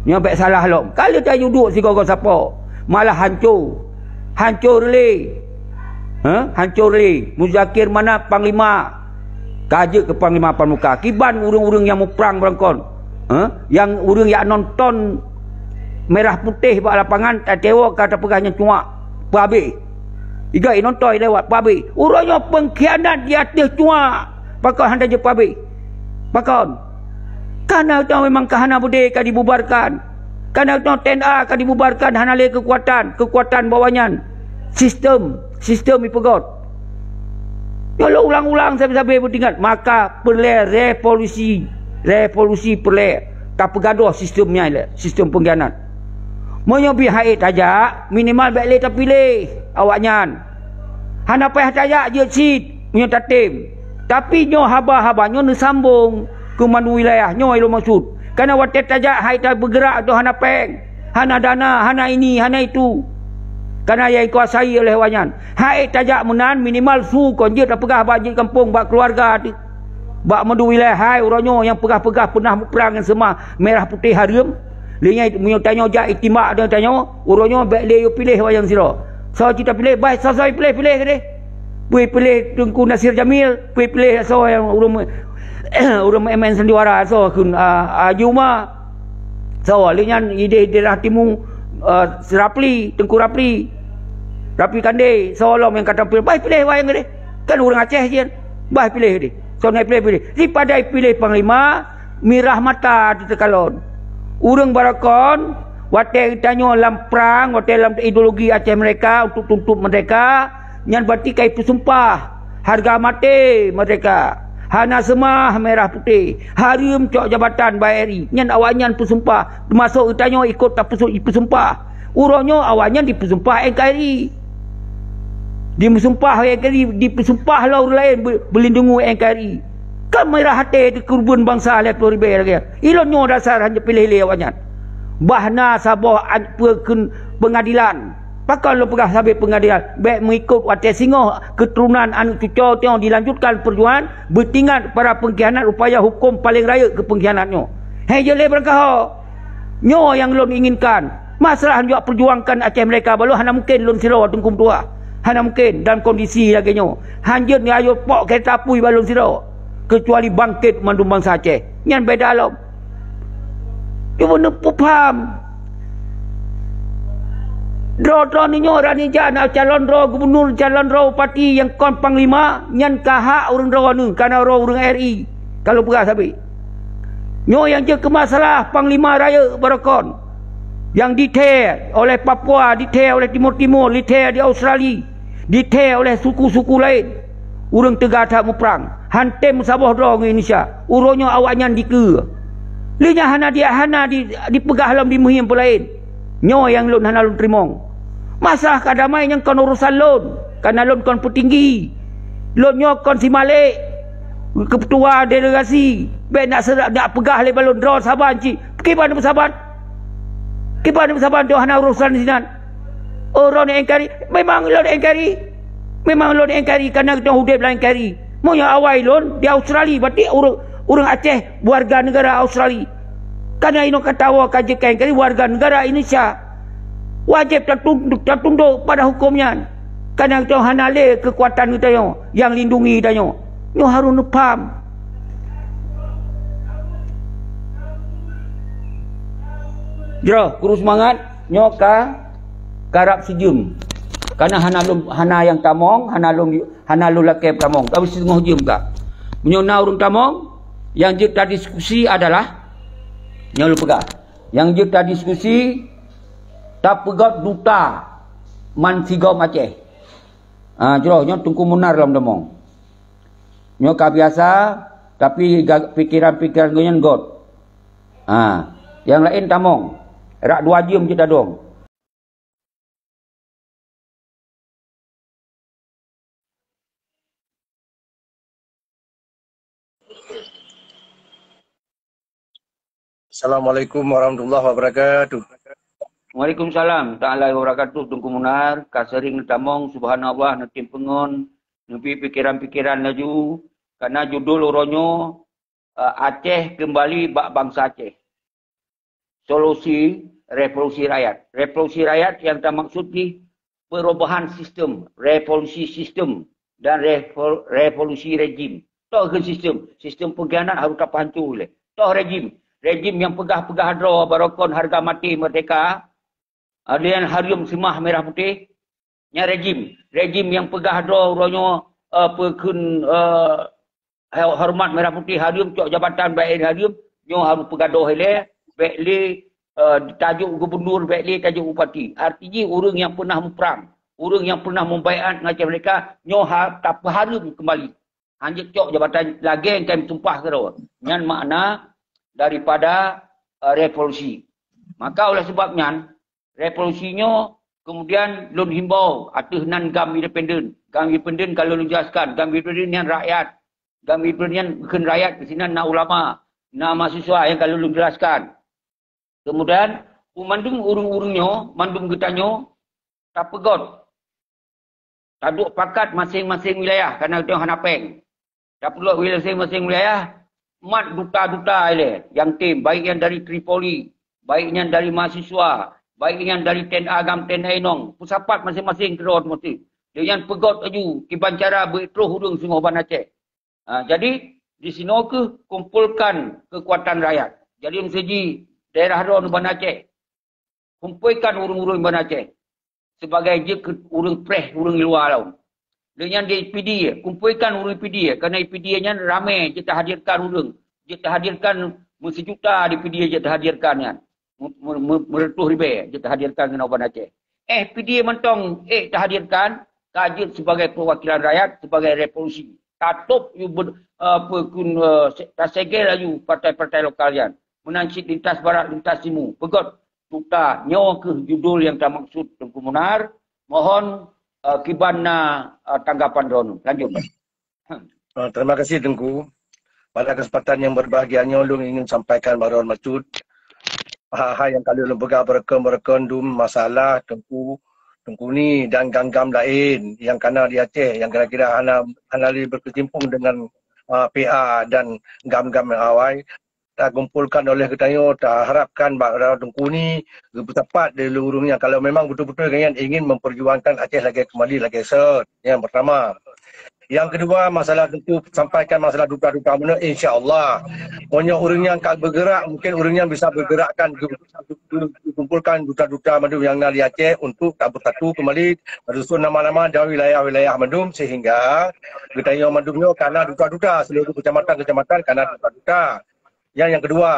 Nyoe bék salah lom. Ka lheueh tayue duek sigoe-goe sapo, malah hanco. Hanco lé. Ha? Hanco lé. Muzakir Manaf panglima. Ka jeuet keu panglima pramuka. Kiban ureuëng-ureuëng nyang muprang barangkon. Ha? Nyang ureuëng jak nonton merah putéh bak lapangan, tatewo ka tapeugah nyan cuak. Peuhabéh. Iga inonton lewat peuhabéh. Uroe nyoe peungkhianat di ateueh cuak. Pakon hana jeuet peuhabéh? Pakon? Kana geutanyoe memang ka hana beudé ka dibubarkan. Kana geutanyoe T N A ka dibubarkan, hana lé keukuatan, keukuatan bak awaknyan. Sistem, sistem ipeugöt. Nyoe lôn ulang-ulang sabe-sabe beutingat, maka peureulée revolusi, revolusi peureulée tapeugadôh sistem nyan lé, sistem peungkhianat. Meunyoe pih han ék tajak, minimal bék lé tapiléh awaknyan. Hana payah tajak jeuet cit meunyoe tatem. Tapi nyoe haba-haba nyoe neusambong keu mandum wilayah nyoe lôn maksud. Kana watée tajak hai tabeugerak tu hana péng, hana dana, hana ini, hana itu. Kana nyang dikuasai oleh awaknyan. Hai tajak meunan minimal su kon jeuet tapeugah bak jeuet gampông, bak keuluwarga teuh. Bak mandum wilayah hai uroe nyoe nyang peugah-peugah peunah muprang ngon seumah merah putéh hareuem. Lé nyan meunyoe tanyoe jak itimbak deungon tanyoe, uroe nyoe bék lé yue piléh awaknyan sidroe. Soe cit tapiléh, bah soe-soe piléh-piléh keudeh. Peue piléh Teungku Nasir Jamil, peue piléh soe nyang ureuëng, ureuëng M N Sandiwara, soe kheun, a, Haji Uma. Soe lé nyan idéh daerah timu, a, Rapli, Teungku Rapli. Rapli Kandé, soe lom nyang ka tapiléh, bah piléh awaknyan keudeh. Kan ureuëng Aceh jih. Bah piléh keudeh. Soe nyang piléh-piléh. Daripada piléh panglima, mirah mata teuh teukalon. Ureuëng barakon, watée geutanyoe lam prang, watée lam ideologi Aceh Merdeka untuk tuntot merdeka, nyan berarti ka ipeusumpah harga maté merdeka. Hana seumah merah putéh, hareuem cok jabatan bak R I. Nyan awaknyan peusumpah, teumasok geutanyoe ikot tapeusu-, ipeusumpah. Uroe nyoe awaknyan dipeusumpah N K R I. Dipeusumpah N K R I, dipeusumpah lom ureuëng laén be-, beulindungi N K R I. Kan mirah até teuh keureubeuen bansa lhée ploh ribée lagée nyan. Ilôn nyoe dasar hana piléh lé awaknyan. Bah na saboh an-, peue kheun peungadilan. Pakon lôn peugah sabe peungadilan? Bék meuikot watée singoh keuturonan aneuëk cucoe tanyoe dilanjutkan peujuangan, beutingat para peungkhianat upaya huköm paleng rayeuk keu peungkhianat nyoe. Hei jeuet lé beurangkaho! Nyoe nyang lôn inginkan. Masalah jak peujuangkan Aceh Merdeka bak lôn hana mungken lôn sidroe Teungku Meutuah. Hana mungken dalam kondisi lagée nyoe. Hanjeuet nyoe ayo pok keureuta apui bak lôn sidroe. Keucuali bangkét mandum bansa Aceh. Nyan beda lom. Cuba neupeupham. Droe-droe nyoe rani jak na calon droe gubunur, calon droe bupati nyang kon panglima, nyan ka hak ureuëng droe nyoe, kana droe ureuëng R I. Kalau peugah sabe. Nyoe nyang jeuet keu masalah panglima rayeuk barokon. Nyang dithèe oleh Papua, dithèe oleh Timur-Timur, dithèe di Australia, dithèe oleh suku-suku laén. Ureuëng teuga that muprang, han tem meusaboh droe ngon Indonesia. Uroe nyoe awaknyan dikeue. Lé nyan hana di, hana di, dipeugah lom di muhim peulaén. Nyoe nyang lôn hana lôn teurimong. Masalah ka damai nyan kon urosan lôn, kana lôn kon peutinggi. Lôn nyoe kon si Malek, keupetua delegasi. Bèk nak seurak, nak peugah lé balon droe saban cit. Kiban peusaban? Kiban peusaban tu hana urosan sinan. Oh, lôn N K R I. Memang lôn N K R I. Memang lôn N K R I, kana geutanyoe udeb lam N K R I. Meunyoe awai lôn di Australia, berarti ureuëng, ureuëng Aceh warga negara Australia. Kana inoe ka tawoe ka jeuet keu N K R I warga negara Indonesia. Wajéb tatun-, tatundok pada huköm nyan. Kana geutanyoe hana lé keukuatan geutanyoe nyang lindungi tanyoe. Nyoe harôh neupham. Jroh, kuru seumangat, nyoe ka karab sijeuem. Kana hana lôn, hana nyang tamong, hana lôn, hana lôn lakée tamong. Tapi siteungoh jeuem ka. Meunyoe na ureuëng tamong, nyang jeuet tadiskusi adalah, nyoe lôn peugah. Nyang jeuet tadiskusi, tapeugöt duta man sigom Aceh. Ah, jroh nyoe Teungku Munar lom tamong. Nyoe ka biasa, tapi ga-, pikeran-pikeran geuh nyan göt. Ha, nyang laén tamong. Rak dua jeuem cit tadong. Assalamualaikum warahmatullahi wabarakatuh. Waalaikumsalam taala wabarakatuh, Teungku Munar. Ka sering neutamong, subhanallah, neutim peungon, neubi pikeran-pikeran laju. Karena judul uroe nyoe, eh, Aceh kembali bak bansa Aceh. Solusi revolusi rakyat. Revolusi rakyat nyang tamaksud jih perubahan sistem, revolusi sistem, dan revo-, revolusi rejim. Toh keu sistem, sistem pengkhianat harus tapancô lé. Toh rejim, rejim nyang peugah-peugah droe barokon harga mati merdeka, ada nyang hareuem seumah merah putih, nyan rejim. Rejim nyang peugah droe uroe nyoe, eh, peukheun, eh, ho-, horeumat merah putih hareuem, cok jabatan baik lé hareuem, nyoe harôh peugadôh ilée, bék lé, eh, tajok gubunur, bék lé tajok bupati. Arti jih ureuëng nyang peunah muprang, ureuëng nyang peunah mubaiat ngon Aceh Merdeka, nyoe ha-, tapeuhareuem keumbali. Hanjeuet cok jabatan lagée nyang kém tumpah keudroe. Nyan makna daripada, eh, revolusi. Maka oleh sebab nyan, revolusi nyoe kemudian lôn himbau ateueh nan GAM independen. GAM independen ka lôn jelaskan, GAM independen nyan rakyat. GAM independen nyan bukon rakyat, di sinan na ulama, na mahasiswa nyang ka lôn jelaskan. Kemudian, u mandum ureuëng-ureuëng nyoe, mandum geutanyoe, tapeugöt. Taduek pakat maséng-maséng wilayah, karena geutanyoe hana péng. Tapeugöt wilayah maséng-maséng wilayah, mat duta-duta ilée nyang tem, baik nyang dari Tripoli, baik nyang dari mahasiswa, baik nyang dari T N A GAM, T N A inong, peusapat maséng-maséng keudroe teumeuti. Deunyan peugöt laju kiban cara beuet troh ureuëng singoh ban Aceh. Ha, jadi, di sinoe kheueh kumpulkan keukuatan rakyat. Jadi, meuseujih daerah droe Banda Aceh, kumpuikan ureuëng-ureuëng Banda Aceh sebagai jeuet keu ureuëng preh, ureuëng luwa laén. Deunyan di P D A, kumpuikan ureuëng P D A, karena P D A nyan ramé jeuet tahadirkan ureuëng, jeuet tahadirkan meusijuta di P D A jeuet tahadirkan nyan. Me-, me-, me-, meureutoh ribée jeuet tahadirkan keunoe Banda Aceh. Eh, P D A mantong, eh, tahadirkan, ka jeuet sebagai perwakilan rakyat, sebagai revolusi. Tatôp yue be-, eh, peukun, eh, se-, tasegel laju partai-partai lokal nyan. Meunan cit lintas barat, lintas timu. Peugöt duta, nyoe kheueh judul nyang tamaksud Teungku Munar. Mohon, eh, kiban na, eh, tanggapan droeneuh. Lanjut. Eh, terima kasih, Teungku. Pada kesempatan yang berbahagia nyoe, lôn ingin sampaikan baroe meucut. Hal-hal nyang ka lôn peugah beureukeun-beureukeun dum masalah Teungku, Teungku Ni dan GAM-GAM laén nyang kana di Aceh, nyang kira-kira hana, hana lé berkecimpung dengan, ah, P A dan GAM-GAM nyang awai. Takumpulkan oleh geutanyoe, taharapkan bak Teungku Ni geupeusapat di ureuëng nyan kalau memang betul-betul gobnyan ingin memperjuangkan Aceh lagée kembali lagée seuet. Nyang pertama. Yang kedua, masalah Teungku sampaikan masalah duta-duta meunan, insya Allah. Meunyoe ureuëng nyan ka bergerak, mungkin ureuëng nyan bisa bergerakkan, geukumpulkan duta-duta mandum nyang na di Aceh untuk ka bersatu kembali, menyusun nama-nama dari wilayah-wilayah mandum, sehingga geutanyoe mandum nyoe kana duta-duta, seluruh kecamatan-kecamatan kana duta-duta. Yang yang kedua,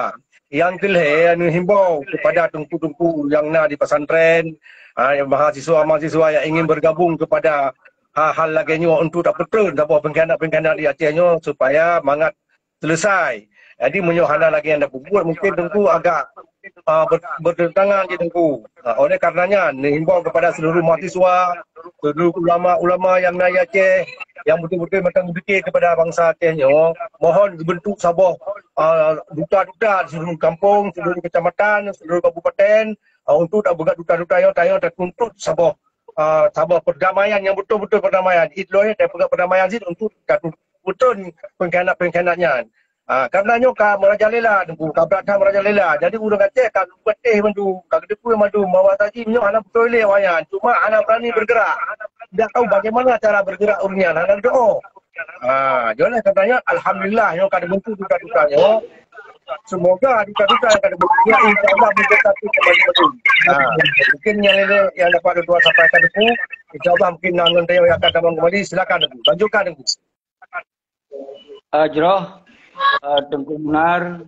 yang kelhée neuhimbau kepada teungku-teungku yang na di pesantren, ah, mahasiswa-mahasiswa yang ingin bergabung kepada hal-hal lagée nyoe untuk tapeutreun saboh pengkhianat-pengkhianat di Aceh nyoe supaya mangat selesai. Jadi meunyoe hana lagée nyang tapeubuet, mungkin teungku agak, ah, ber-, bertentangan di teungku. Ah, oleh karenanya, neuhimbau kepada seluruh mahasiswa, seluruh ulama-ulama yang na di Aceh, yang betul-betul mantong berpikir kepada bangsa Aceh nyoe, mohon dibentuk saboh, ah, duta-duta di seluruh kampung, seluruh kecamatan, seluruh kabupaten, ah, untuk tapeugah duta-duta nyoe, tanyoe tatuntut saboh, ah, saboh perdamaian yang betul-betul perdamaian. Itu loh, ya, tapeugah perdamaian cit untuk tatuntut pengkhianat-pengkhianat nyan. Ah, karena nyoe ka merajalela teungku, ka brat that merajalela. Jadi ureuëng Aceh ka geupeuteh mandum, ka geuteupeue mandum bahwa tadi nyoe hana beutôi lé awaknyan, cuma hana berani bergerak. Tidak tahu bagaimana cara bergerak ureuëng nyan, hana doa. Ah, jadi katanya alhamdulillah nyoe ka dibentuk duta-duta nyoe. Semoga duta-duta yang ka dibentuk nyoe, insya Allah, menjadi satu kembali mandum. Ah, mungkin nyang lé yang dapat tuan sampaikan teungku. Insya Allah mungkin nang ngon yang akan tamong kembali, silakan teungku. Lanjutkan teungku. Eh, jroh, eh, Teungku Munar,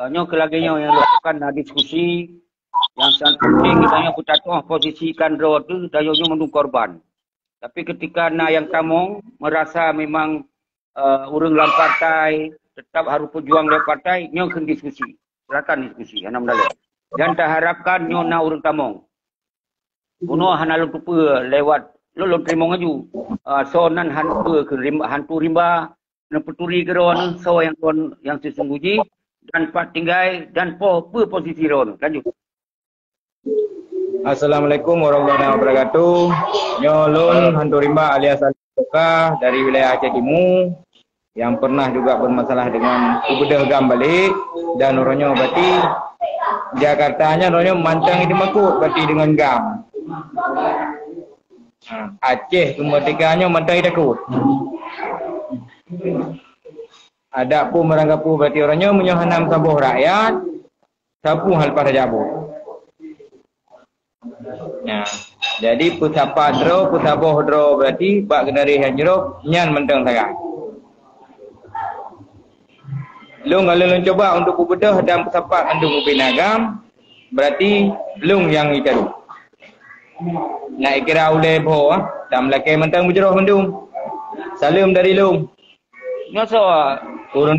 eh, nyoe keu lagée nyoe nyang lôn lakukan na diskusi, nyang sangat penting geutanyoe peutatoh posisi kan droe teuh, tanyoe nyoe mandum korban. Tapi ketika na nyang tamong merasa memang, eh, ureuëng lam partai tetap harus pejuang lewat partai, nyoe kheun diskusi. Silakan diskusi, hana meudaleh. Dan taharapkan nyoe na ureuëng tamong. Bunoe hana lôn teupeue lewat lôn, lôn teurimong laju. Ah, soe nan hantu keu rim-, hantu rimba, neupeuturi keudroe soe nyang kon nyang sisungguh jih dan pat tinggai dan po-, peue posisi droe. Lanjut. Assalamualaikum warahmatullahi wabarakatuh. Nyoe lôn hantu rimba alias Soka dari wilayah Aceh Timu yang pernah juga bermasalah dengan Gubernur GAM balik, dan uroe nyoe berarti Jakarta nyan uroe nyoe mantong dimakot berarti dengan GAM. Ha, Aceh kemerdekaan nyoe mantong takot. Adapun barang gapu berarti uroe nyoe meunyoe hana meusaboh rakyat, sapeue hal pada jabut. Nah, jadi peusapat droe, peusaboh droe berarti bak generasi nyang jroh nyan mantong sagai. Lôn kalau lôn cuba untuk peubeudôh dan peusapat mandum ubé na GAM, berarti lôn nyang itaru. Nak ikira ulée boh, ah, dan meulakée mantong beujroh mandum. Saleuem dari lôn. Nyoe soe? Ureuëng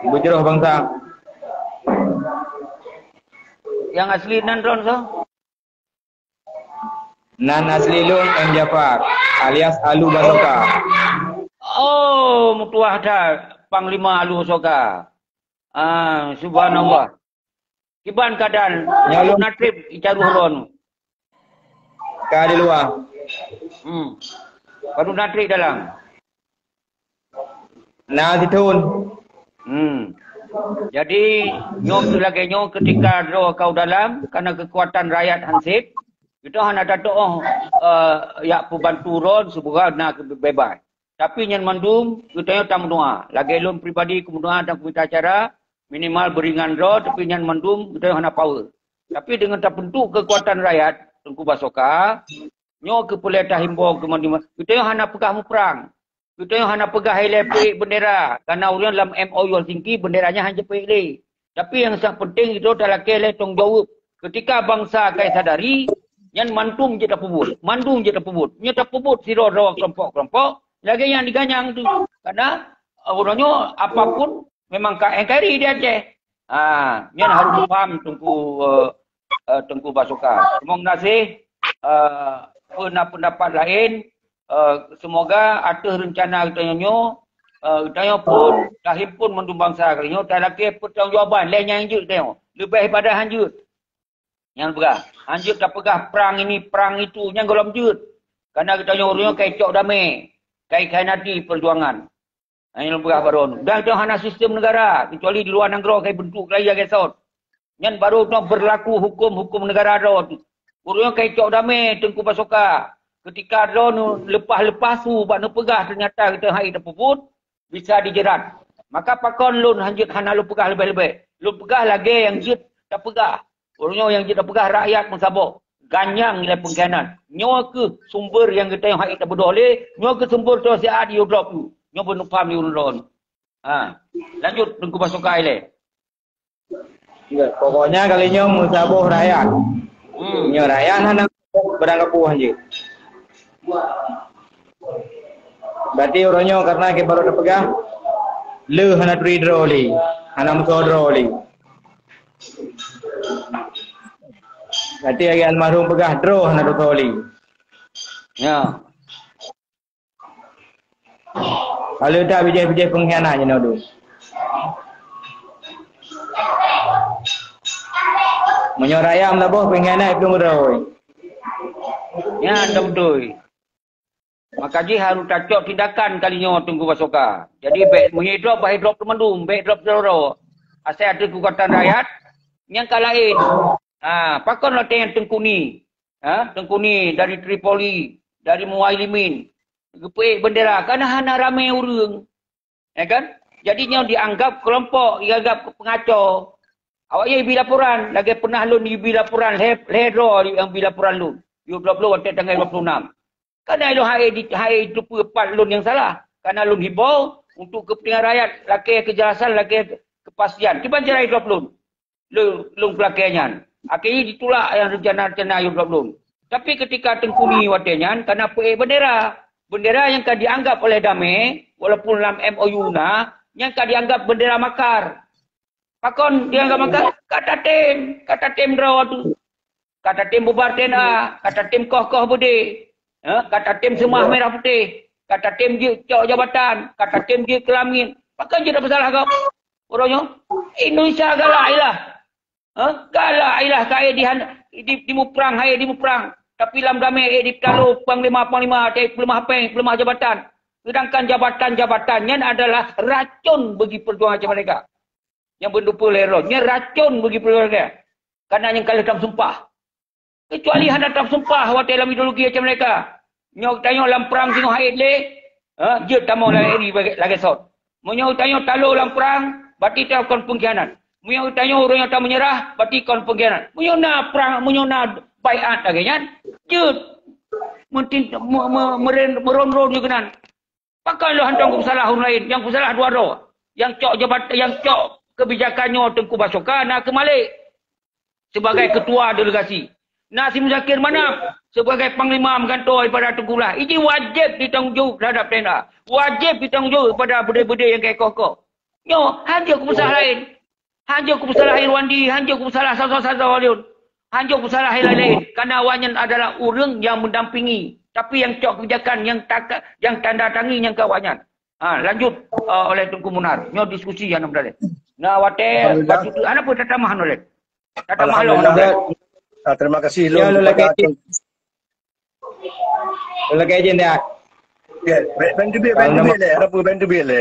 beujroh bangsa. Nyang asli nan droen soe? Nan asli lôn M Jafar alias Alu Basoka. Oh, meutuah that Panglima Alu Basoka. Ah, subhanallah. Kiban keadaan Nyalong. Padub na trép icaruh droen? Ka di luwa. Hmm. Padub na trép dalam? Na sithon. Hmm. Jadi, nyoe lagée nyoe ketika droe kau dalam, karena kekuatan rakyat hansip, kita hana tatoh, eh, yak pembantu droen sebuah na bebas. Tapi nyan mandum, geutanyoe tameudoa. Lagée lôn pribadi kumeudoa dan kumita acara, minimal beuringan droe, tapi nyan mandum geutanyoe hana power. Tapi deungon tapeuntuk kekuatan rakyat, Teungku Basoka, nyoe keupeulée tahimbau keu mandum, geutanyoe hana peugah muprang. Geutanyoe hana peugah ilée peuék bendera, karena ureuëng lam M O U Helsinki bendera nyan hana jipeuék lé. Tapi nyang sangat penting itu talakée lé tanggung jaweueb. Ketika bangsa ka sadari, nyan mandum jeuet tapeubuet, mandum jeuet tapeubuet. Nyoe tapeubuet sidroe-droe kelompok-kelompok, lagée nyang diganyang tu. Karena, eh, uroe nyoe apapun memang ka N K R I di Aceh. Ha, nyan harus paham Teungku, eh, eh, Teungku Basoka. Terima kasih. Eh, peuna pendapat lain, eh, semoga ateueh rencana geutanyoe nyoe, eh, geutanyoe pun, tahimpun mandum bansa geutanyoe, talakée peutanggungjawaban lé nyang jeuet geutanyoe. Leubeh pada hanjeuet. Nyang peugah, hanjeuet tapeugah prang ini, prang itu, nyang gohlom jeuet. Karena geutanyoe ureuëng ka icok damé, ka ikhianati perjuangan. Nyang peugah baroe nyoe. Dan geutanyoe hana sistem negara, kecuali di luwa nanggroe ka ibentuk lagée gesot. Nyan baru nyoe berlaku hukum-hukum negara droe tu. Ureuëng ka icok damé Teungku Basoka. Ketika droe nyoe leupah-leupah su bak neupeugah ternyata geutanyoe hai tapeubuet, bisa dijerat. Maka pakon lôn hanjeuet hana lôn peugah leubeh-leubeh. Lôn peugah lagée nyang jeuet tapeugah. Uroe nyoe nyang jeuet tapeugah rakyat meusaboh. Ganyang lé pengkhianat. Nyoe kheueh sumber nyang geutanyoe hana tabeudôh lé. Nyoe kheueh sumber toh siat yue drop tu. Nyoe beuneupham yue lôn. Ha. Lanjut Teungku Basoka ilée. Ya, pokoknya kali nyoe meusaboh rakyat. Hmm. Nyoe rakyat hana beurangkapoh jih. Berarti uroe nyoe karena kita baru tapeugah, le hana turi droe lé, hana meusoe droe lé. Berarti lagée almarhum peugah, droe hana turi lé. Ya. Kalau tak bijéh-bijéh pengkhianat je nado. Meunyoe rakyat meusaboh pengkhianat itu meuroi. Ya, betul. Maka jih harus tacok tindakan kali nyoe Teungku Basoka. Jadi, bék meunyoe drop, bah drop teumandum, bék drop sidroe-droe. Asai ada kekuatan rakyat, nyang ka laén. Ha, pakon lagée nyang Teungku Ni. Ha, Teungku Ni dari Tripoli, dari Muailimin. Geupeuék bendera, karena hana ramé ureuëng. Ya kan? Jadi nyoe dianggap kelompok, dianggap pengaco. Awak ye bi laporan, lagée pernah lôn bi laporan, lhée, lhée droe nyang bi laporan lôn. Yue drop lôn watée tanggai dua puluh enam. Karena ilôn hai di, hai itu pat lôn nyang salah. Karena lôn hibau untuk kepentingan rakyat, lakée kejelasan, lakée kepastian. Kiban cara drop lôn. Lôn, lôn peulakée nyan. Akhé jih ditulak nyang rencana-rencana yue drop lôn. Tapi ketika Teungku Ni watée nyan, karena peuék bendera. Bendera nyang ka dianggap oleh damé, walaupun lam M O U na, nyang ka dianggap bendera makar. Pakon dianggap makar? Ka tatem, ka tatem droe tu. Ka tatem bubar T N A, ka tatem koh-koh beudé. Ha? Ka tatem seumah merah putih, ka tatem jeuet cok jabatan, ka tatem jeuet keu lamiet. Pakon jeuet peusalah gob? Uroe nyoe, Indonesia galak ilah. Ha? Galak ilah ka ék dihan-, di, dimuprang, hai dimuprang. Tapi lam damé ék dipeutalô panglima-panglima, tai peuleumah péng, peuleumah jabatan. Sedangkan jabatan-jabatan nyan adalah racun bagi perjuangan macam mereka. Nyang beundupeue lé roh, nyan racun bagi perjuangan mereka. Karena nyang ka lheueh tam sumpah. Kecuali hana tam sumpah watée lam ideologi macam mereka. Nyoe tanyoe lam prang singoh hait lé, ha, jeuet tamong lagée, lagée sot. Meunyoe tanyoe talo lam prang, berarti ta kon pengkhianat. Meunyoe tanyoe ureuëng nyang ta meunyeurah, berarti kon pengkhianat. Meunyoe na prang, meunyoe na baiat lagée nyan, jeuet meutin-, me-, me-, meuren-, meuron-ron nyoe keunan. Pakon lôn hantom kupeusalah ureuëng laén, nyang kupeusalah dua droe. Nyang cok jabat-, nyang cok kebijakan nyoe Teungku Basoka na keumalek. Sebagai ketua delegasi. Na si Muzakir Manaf sebagai panglima meugantoe daripada Teungku Lah. Iji wajéb ditanggung jaweueb terhadap T N A. Wajéb ditanggung jaweueb kepada beudé-beudé nyang ka ikoh-koh. Nyoe, hanjeuet kupeusalah laén. Hanjeuet kupeusalah Irwandi, hanjeuet kupeusalah sasoe-sasoe lôn. Hanjeuet kupeusalah laén-laén. Karena awaknyan adalah ureuëng nyang mendampingi. Tapi nyang cok kebijakan nyang taka-, nyang tanda tangi nyang keu awaknyan. Ha, lanjut, eh, oleh Teungku Munar. Nyoe diskusi nyang na meudaléh. Na watée Alhamdulillah. Bacut tu, hana peue tatamah noleh. Tatamah lom. Alhamdulillah. Ah, terima kasih. Ya, lôn lagée cit. Lôn lagée cit dah. Ya, baik, ban teubiet, ban teubiet lé. Ada peue ban teubiet lé.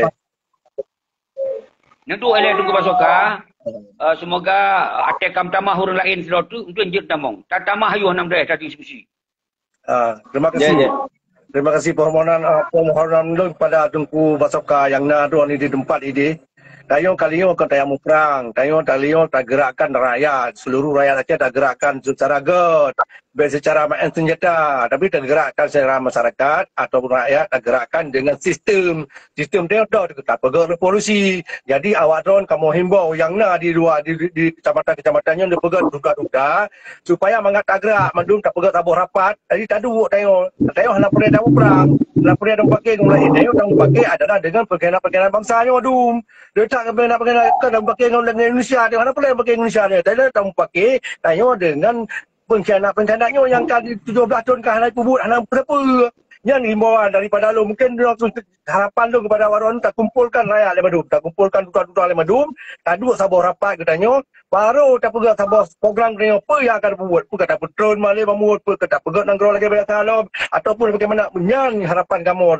Nyan tu oleh Teungku Basoka. Eh, semoga até kam tamah ureuëng laén sidroe tu, untuk jeuet tamong. Tatamah ayuh nam deh tadi diskusi. Ah, terima kasih. Ya, ya. Terima kasih permohonan, ah, permohonan lôn kepada Teungku Basoka nyang na droe di tempat ini. Tanyoe kali nyoe kon tanyoe muprang, tanyoe kali nyoe tagerakkan rakyat, seluruh rakyat Aceh tagerakkan secara gét, bukan secara main senjata, tapi tagerakkan secara masyarakat ataupun rakyat tagerakkan dengan sistem. Sistem dia dah tapeugah revolusi. Jadi awak droen kamoe himbau nyang na di luwa di, di, di kecamatan-kecamatan nyoe tapeugah duka-duka supaya mangat tagerak mandum tapeugah saboh rapat. Jadi taduek tanyoe. Tanyoe hana peureulée tamuprang. Hana peureulée tamupaké ngon laén. Tanyoe tamupaké adalah dengan pengkhianat-pengkhianat bangsa nyoe dum. Dia tak pengkhianat-pengkhianat kan tamupaké ngon Indonesia. Dia hana peureulée tamupaké ngon Indonesia dia. Tanyoe tamupaké, tanyoe dengan pengkhianat-pengkhianat nyoe nyang ka di tujoh blaih thon ka hana peubuet, hana peue-peue. Nyan himbauan daripada lôn. Mungkin lôn harapan lôn kepada awak droen takumpolkan rakyat lé mandum, takumpolkan duta-duta lé mandum, taduek saboh rapat geutanyoe, baru tapeugah saboh program geutanyoe peue nyang akan tapeubeuet, peue ka tapeutreun malée bamuet, peue ka tapeugét nanggroe lagée biasa lom, ataupun bagaimana. Nyan harapan kamoe,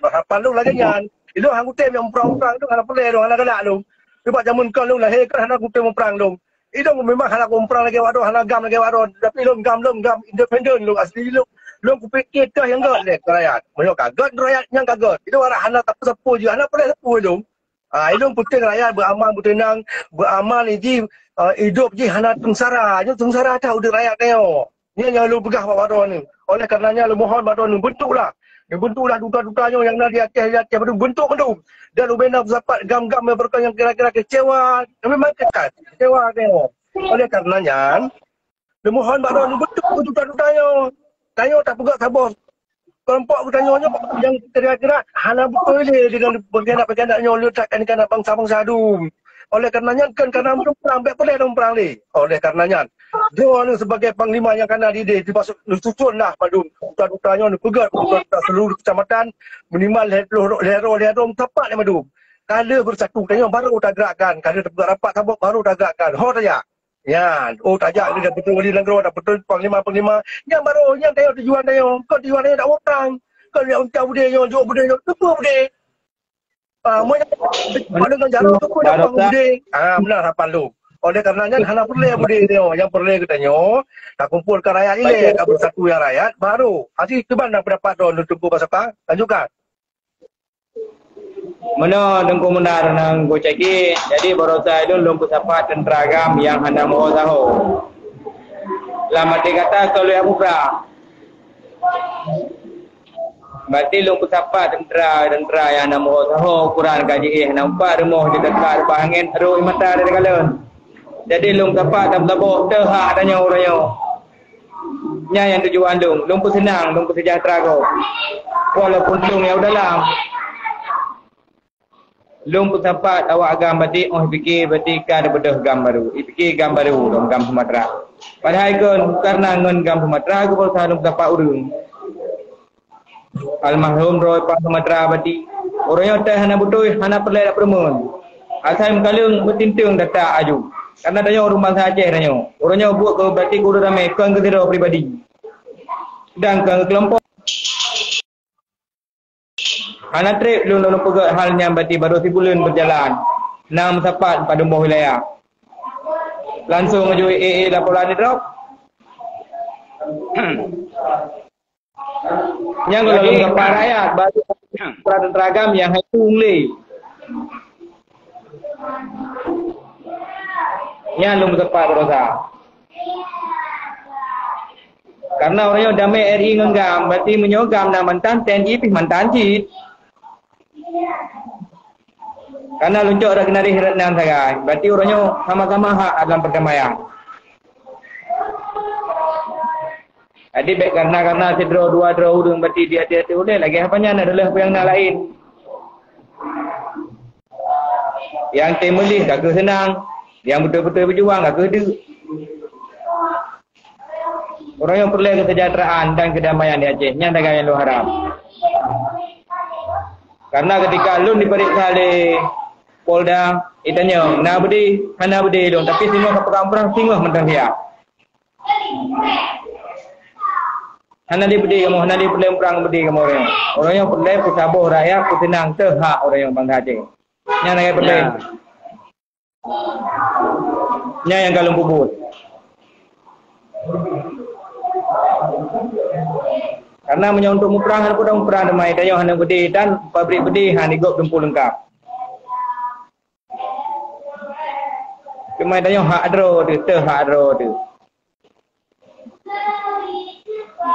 harapan lôn lagée nyan. Ilôn hana kutem nyang muprang-muprang tu, hana peureulée lôn, hana galak lôn. Sebab jameun kon lôn lahé kan hana kutem muprang lôn. Ilôn memang hana muprang lagée awak droen, hana gam lagée awak droen. Tapi ilôn gam lôn, gam independen lôn asli lôn. Lôn kupike toh nyang gét lé keu rakyat. Meunyoe ka gét rakyat nyang ka gét. Ilôn arah hana sapeue-sapeue jih, hana peureulée sapeue ilôn. Ah, ilong puteng rakyat beuaman, beuteunang, beuaman jih, ah, idop jih hana seungsara. Nyoe seungsara that udeb rakyat nyoe. Nyan nyang lôn peugah bak droeneuh. Oleh karenanya lôn mohon bak droeneuh, bentuklah. Bentuklah duta-duta nyoe nyang na di Aceh, di Aceh, bentuk mandum. Dan ubena peusapat GAM-GAM nyang beureukat nyang kira-kira kecewa. Memang kecewa nyoe. Oleh karenanya, lôn mohon bak droeneuh, bentuk duta-duta nyoe. Tanyoe tapeugah saboh kelompok geutanyoe nyoe nyang kira-kira hana beutôi lé dengan pengkhianat-pengkhianat nyoe le that keu keunan bansa-bansa dum. Oleh karena nyan, kon karena meunyoe prang, bèk peureulèe lom prang lé. Oleh karena nyan, droeneuh sebagai panglima nyang kana dideh, dipasok neususun lah mandum duta-duta nyoe, neupeugöt duta-duta seluruh kecamatan, minimal lhèe ploh, lhèe droe, lhèe droe meusapat lé mandum. Ka lheueh beusatu tanyoe baru tagerakkan, ka lheueh tapeugöt rapat saboh baru tagerakkan. Ho tajak. Nyan, oh, tajak lé dapeuet wali nanggroe, dapeuet panglima-panglima. Nyan baru, nyan tanyoe tujuan tanyoe. Kon tujuan tanyoe dak prang. Kon dak uncang beudé nyoe, jok beudé nyoe, teupeue beudé. Ah, meunyoe pada ngon jaroe teupeue dak prang beudé. Ah, meunan harapan lôn. Oleh karena nyan hana peureulèe beudé nyoe. Nyang peureulèe geutanyoe, takumpolkan rakyat ilèe, ka beusatu ya rakyat, baru. Aji kiban na pendapat droeneuh Teungku Basapa? Lanjutkan. Meunoe Teungku Mundar ngon Teungku Caki, jadi barosa ilôn lôn peusapat teuntra GAM nyang hana meuho saho. Lam até kata, kon lôn muprang. Berarti lôn peusapat teuntra, teuntra nyang hana meuho saho, ukuran ka jiéh, hana meupat rumoh jiteuka reubah angén, rhot mata dari kalon. Jadi lôn sapat dan peusaboh teuhak tanyoe uroe nyoe. Nyan nyang tujuan lôn, lôn peuseunang, lôn peusejahtera gob. Walaupun lôn nyang u dalam. Lôn peusapat awak GAM batik, oh, ipike batik ka dibeudôh GAM baru. Ipike GAM baru lom, GAM Sumatera. Padahai kon karena ngon GAM Sumatera geubarosa lôn peusapat ureueng. Almarhum Roy Pan Sumatera batik. Uroe nyoe teuh hana beutôi, hana peureulèe dak peurumeun. Asai meukaleueng meutinteung data aju. Karena tanyoe ureueng bansa Aceh tanyoe. Uroe nyoe buet keu batik ureueng ramé kon keu sidroe pribadi. Dan kon keu kelompok. Hana trép lôn, lôn peugah hal nyan batik baru sibuleuen beujalan. Na meusapat padum boh wilayah. Langsung aju A A laporan di drop. Nyang gohlom lôn sapat rakyat, baru para teuntra GAM nyang hai tueng lé. Nyan lôn sapat barosa. Karena uroe nyoe damé R I ngon GAM, berarti meunyoe GAM na mantan, T N I pih mantan cit. Karena lôn cok dak keunaréh rot nan sagai, berarti uroe nyoe sama-sama hak dalam perdamaian. Jadi bèk karena-karena sidroe dua droe ureueng berarti di até-até ulèe lagèe haba nyan adalah nyang na laén. Nyang tém meulih ka keuh seunang, nyang beutôi-beutôi beujuang ka keuh deuk. Uroe nyoe peureulèe keuseujahteuraan dan keudamaian di Aceh, nyan sagai nyang lôn harab. Karena ketika lôn diperiksa lé Polda, itanyong, "Na beudé?" "Hana beudé lôn, tapi singoh ka peugah prang, singoh mantong siap." Hana lé beudé kamoe, hana lé peureulèe prang beudé kamoe uroe nyoe. Uroe nyoe peureulèe peusaboh rakyat, peuseunang teuh hak uroe nyoe bansa Aceh. Nyan sagai peureulèe. Ya. Nyan nyang ka lôn peubuet. Karena meunyoe untuk muprang, hana peue muprang teuma, tanyoe hana beudé dan pabrik beudé hana gob tumpôk leungkap. Teuma tanyoe hak droe teuh, teuh hak droe teuh.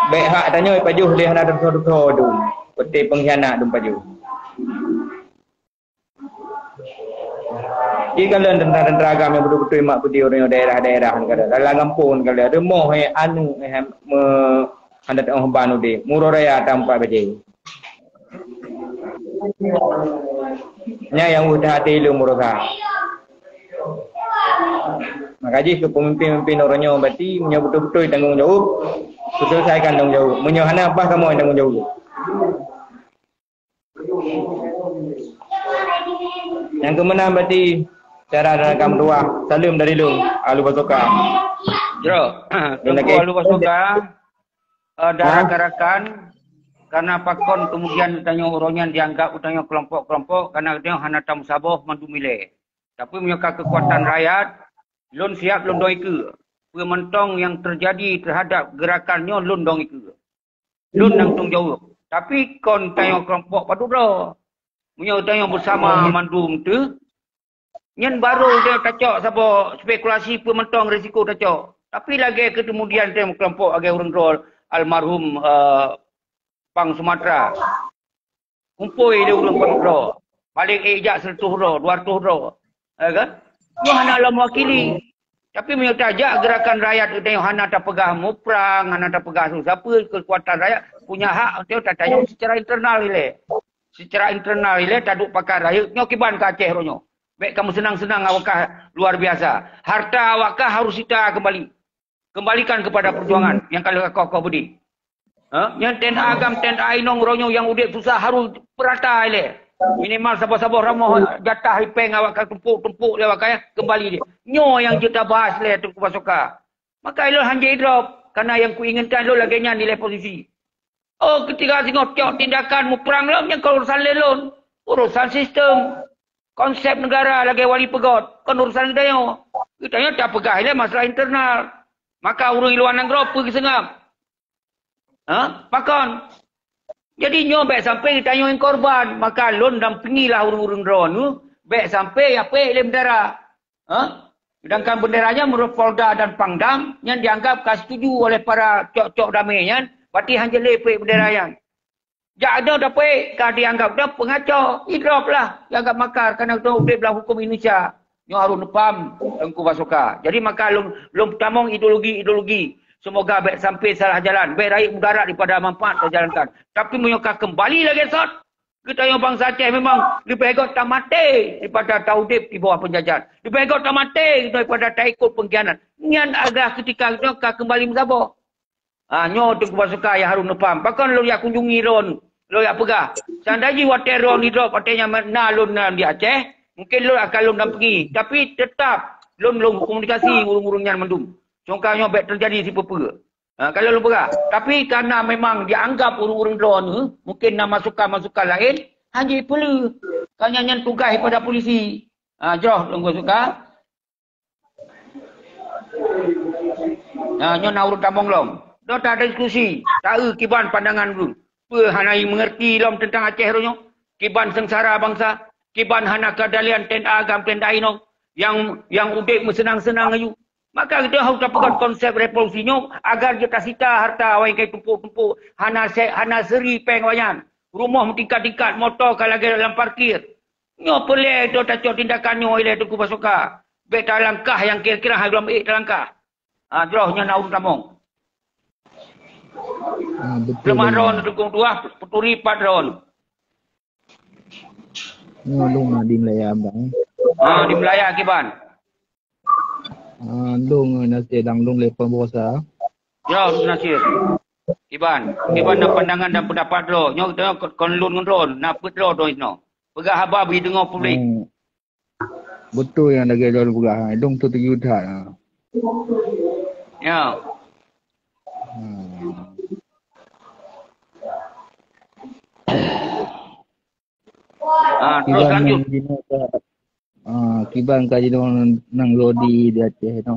Bèk hak tanyoe pajoh lé hana teuntô-teuntô dum. Peuté pengkhianat dum pajoh. Di kalon teuntra-teuntra agam nyang beutôi-beutôi mak peudeh uroe nyoe daerah-daerah ni kada. Dalam gampông ni kada. Rumoh, eh, aneuk, eh, me-, hana teuoh ban udeb. Meurunoe raya tampak bajée. Nyan nyang weueh teuhati lôn meurusa. Maka jih keu peumimpén-peumimpén uroe nyoe, berarti meunyoe beutôi-beutôi tanggong jaweueb, peuselesaikan tanggong jaweueb. Meunyoe hana, bah kamoe tanggong jaweueb. Nyang keu meunan berarti syedara-syedara agam dua, saleuem dari lôn, Alu Basoka. Jroh, Teungku Alu Basoka, eh, dan rakan-rakan, karena pakon kemudian tanyoe uroe nyan dianggap tanyoe kelompok-kelompok, karena tanyoe hana tameusaboh mandum ilée. Tapi meunyoe ka keukuatan rakyat, lôn siab lôn dong ikeue. Peue mantong nyang teujadi teuhadap geurakan nyoe lôn dong ikeue. Lôn nyang tanggung jaweueb. Tapi kon tanyoe kelompok padub droe. Meunyoe tanyoe beusama mandum teuh, nyan barô tanyoe tacok saboh spekulasi peue mantong risiko tacok. Tapi lagèe keu kemudian tanyoe meukelompok lagèe ureueng droe almarhum, eh, Pang Sumatra. Kumpôi lé ureueng peuet droe. Paléng ék jak seratus droe, dua ratus droe. Ya kan? Nyoe hana lom mewakili. Tapi meunyoe tajak gerakan rakyat geutanyoe hana tapeugah muprang, hana tapeugah su sapeue, keukuatan rakyat punya hak untuk tatanyong secara internal ilèe. Secara internal ilèe taduek pakat rayeuk nyoe kiban ka Aceh roh nyoe. Bèk kamoe seunang-seunang awak kah luar biasa. Harta awak kah harus sita kembali. Kembalikan kepada perjuangan nyang ka lheueh koh-koh beudé. Ha? Nyan T N A agam, T N A inong roh nyoe nyang udép susah harus peurata ilèe. Minimal saboh-saboh ramoh jatah ipèng awak ka tumpôk-tumpôk lé awak kah kembali deh. Nyoe nyang jeuet tabahas lé Teungku Pasoka. Maka ilôn han jeuet idrop, karena nyang kuinginkan lôn lagèe nyan ilèe posisi. Oh, ketika singoh cok tindakan muprang lom, nyan kon urusan lé lôn. Urusan sistem. Konsep negara lagèe wali peugöt, kon urusan geutanyoe. Geutanyoe tapeugah ilèe masalah internal. Maka ureueng luwa nanggroe peue geuseungab? Ha? Pakon? Jadi nyoe bèk sampai geutanyoe nyang korban. Maka lôn dampingilah ureueng-ureueng droeneuh, bèk sampai apèh lé bendera. Ha? Sedangkan bendera nyan menurut Polda dan Pangdam, nyan dianggap ka setuju oleh para cok-cok damé nyan, berarti han jeuet lé peuék bendera nyan. Jak nyoe dapeuék ka dianggap dah pengaco, idrop lah, dianggap makar, karena geutanyoe udép dalam hukum Indonesia. Nyoe harôh neupaham Teungku Pasoka. Jadi maka lôn, lôn peutamong ideologi-ideologi. Semoga bèk sampai salah jalan, bèk rayeuk mudarat daripada manfaat terjalankan. Tapi meunyoe ka kembali lagèe sot, geutanyoe bansa Aceh memang leubeh gèt tamaté daripada taudép di bawah penjajahan. Leubeh gèt tamaté daripada taikot pengkhianat. Nyan adalah ketika geutanyoe ka kembali meusaboh. Ha, nyoe Teungku Pasoka nyang harôh neupaham. Pakon lôn jak kunjungi droeneuh, lôn jak peugah. Seandai jih watèe droeneuh idrop, watèe nyan na lôn na di Aceh, mungkin lôn akan lôn dampingi. Tapi teutap lôn, lôn komunikasi ureueng-ureueng nyan mandum. Congka nyoe bèk teujadi sipeue-peue. Ha, ka lôn peugah. Tapi karena memang dianggap ureueng-ureueng droeneuh, mungkin na masukan-masukan laén, han jipeuleueh. Ka nyan, nyan tugaih daripada polisi. Ha, jroh Teungku Pasoka. Nah, nyoe na ureueng tamong lom. Dong tadiskusi, taeu kiban pandangan ulôn. Peue hana mengerti lom teuntang Aceh roh nyoe? Kiban seungsara bansa, kiban hana keadilan T N A agam T N A inong nyang, nyang udép meuseunang-seunang aju. Maka geutanyoe harôh tapeugöt konsep revolusi nyoe agar jeuet tasita harta awai nyang ka jitumpôk-tumpôk, hana se-, hana seuri péng awaknyan. Rumoh meutingkat-tingkat, moto ka lagèe lam parkir. Nyoe peureulèe droe tacok tindakan nyoe ilèe Teungku Pasoka. Bèk talangkah nyang kira-kira hana lom ék talangkah. Ha, jroh nyoe na ureueng tamong. Ah, betul. Leumoh droeneuh dukung tuah, peuturi pat droeneuh. Nyoe lôn na di Malaya, Bang. Ha, di Malaya kiban. Ah, lôn, eh, Nasir, dang lôn lé pembosa. Jroh Nasir. Kiban, kiban na pandangan dan pendapat droe. Nyoe geutanyoe kon lôn ngon droe, na peuet droe droe inoe. Peugah haba bri deungoe publik. Hmm. Beutôi nyang lagèe lôn peugah, lôn setuju that, ha. Ya. Hmm. Ah, terus kiban lanjut. Nyang jinoe ka, ah, kiban ka jinoe nang lodi di Aceh tu.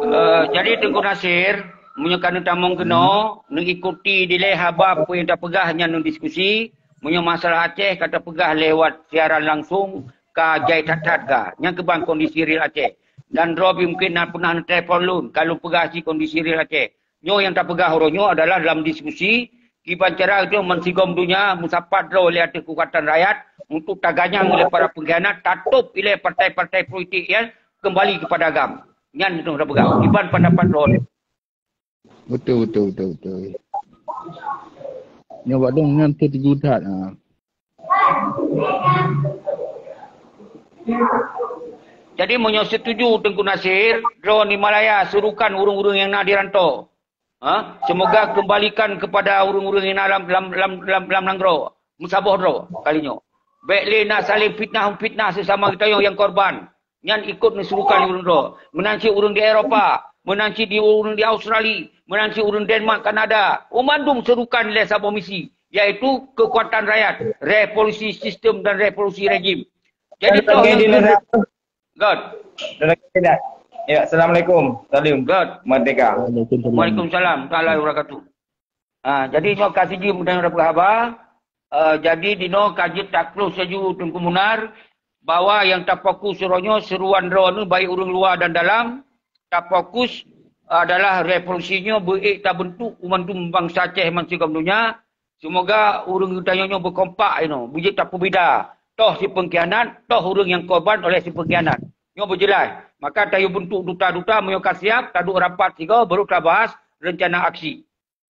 Eh, jadi Teungku Nasir, meunyoe ka neutamong keunoe, neuikuti dilèe haba peue nyang tapeugah nyan neudiskusi, meunyoe masalah Aceh ka tapeugah lewat siaran langsung, ka jai that-that ka. Nyan kiban kondisi real Aceh. Dan droe pih mungkin na pernah neutelepon lôn, ka lôn peugah cit kondisi real Aceh. Nyoe nyang tapeugah uroe nyoe adalah dalam diskusi, kiban cara geutanyoe bansigom donya meusapat droe lé ateueh keukuatan rakyat untuk taganyang ilèe para pengkhianat, tatôb ilèe partai-partai politik nyan kembali kepada agam. Nyan geutanyoe tapeugah, kiban pendapat droe. Betul, betul, betul, betul. Nyoe bak dong nyan setuju that, ha. Jadi, meunyoe setuju Teungku Nasir, droe di Malaya surukan ureueng-ureueng nyang na di rantô. Ha? Semoga kembalikan kepada ureueng-ureueng nyang na lam, lam, lam, lam, lam nanggroe. Meusaboh droe kali nyoe. Bèk lé na saléng fitnah-fitnah sesama geutanyoe nyang korban. Nyan ikot neusurukan ureueng droe. Meunan cit ureueng di Eropa, meunan cit di ureueng di Australia, meunan cit ureueng Denmark, Kanada. Umandum surukan lé saboh misi, yaitu keukuatan rakyat, revolusi sistem dan revolusi rejim. Jadi, oke, di Nora. God. Nora. Ya, assalamualaikum. Salam. God. Merdeka. Waalaikumsalam. Waalaikumsalam warahmatullahi wabarakatuh. Ha, jadi nyoe ka sijeuem dan haba. Eh, jadi dinoe ka jeuet takluh saju Teungku Munar bahwa nyang tafokus uroe nyoe seruan droeneuh baik ureuëng luwa dan dalam, tafokus adalah revolusi nyoe beuék tabeuntuk u mandum bansa Aceh bansigom donya. Seumoga ureuëng geutanyoe nyoe beukompak inoe, beujeuet tapeubida, toh si peungkhianat, toh ureuëng nyang korban oleh si peungkhianat. Nyoe beujeulaih. Maka tayue beuntuk duta-duta, meunyoe ka siap, taduek rapat sigoe, baru tabahas reuncana aksi.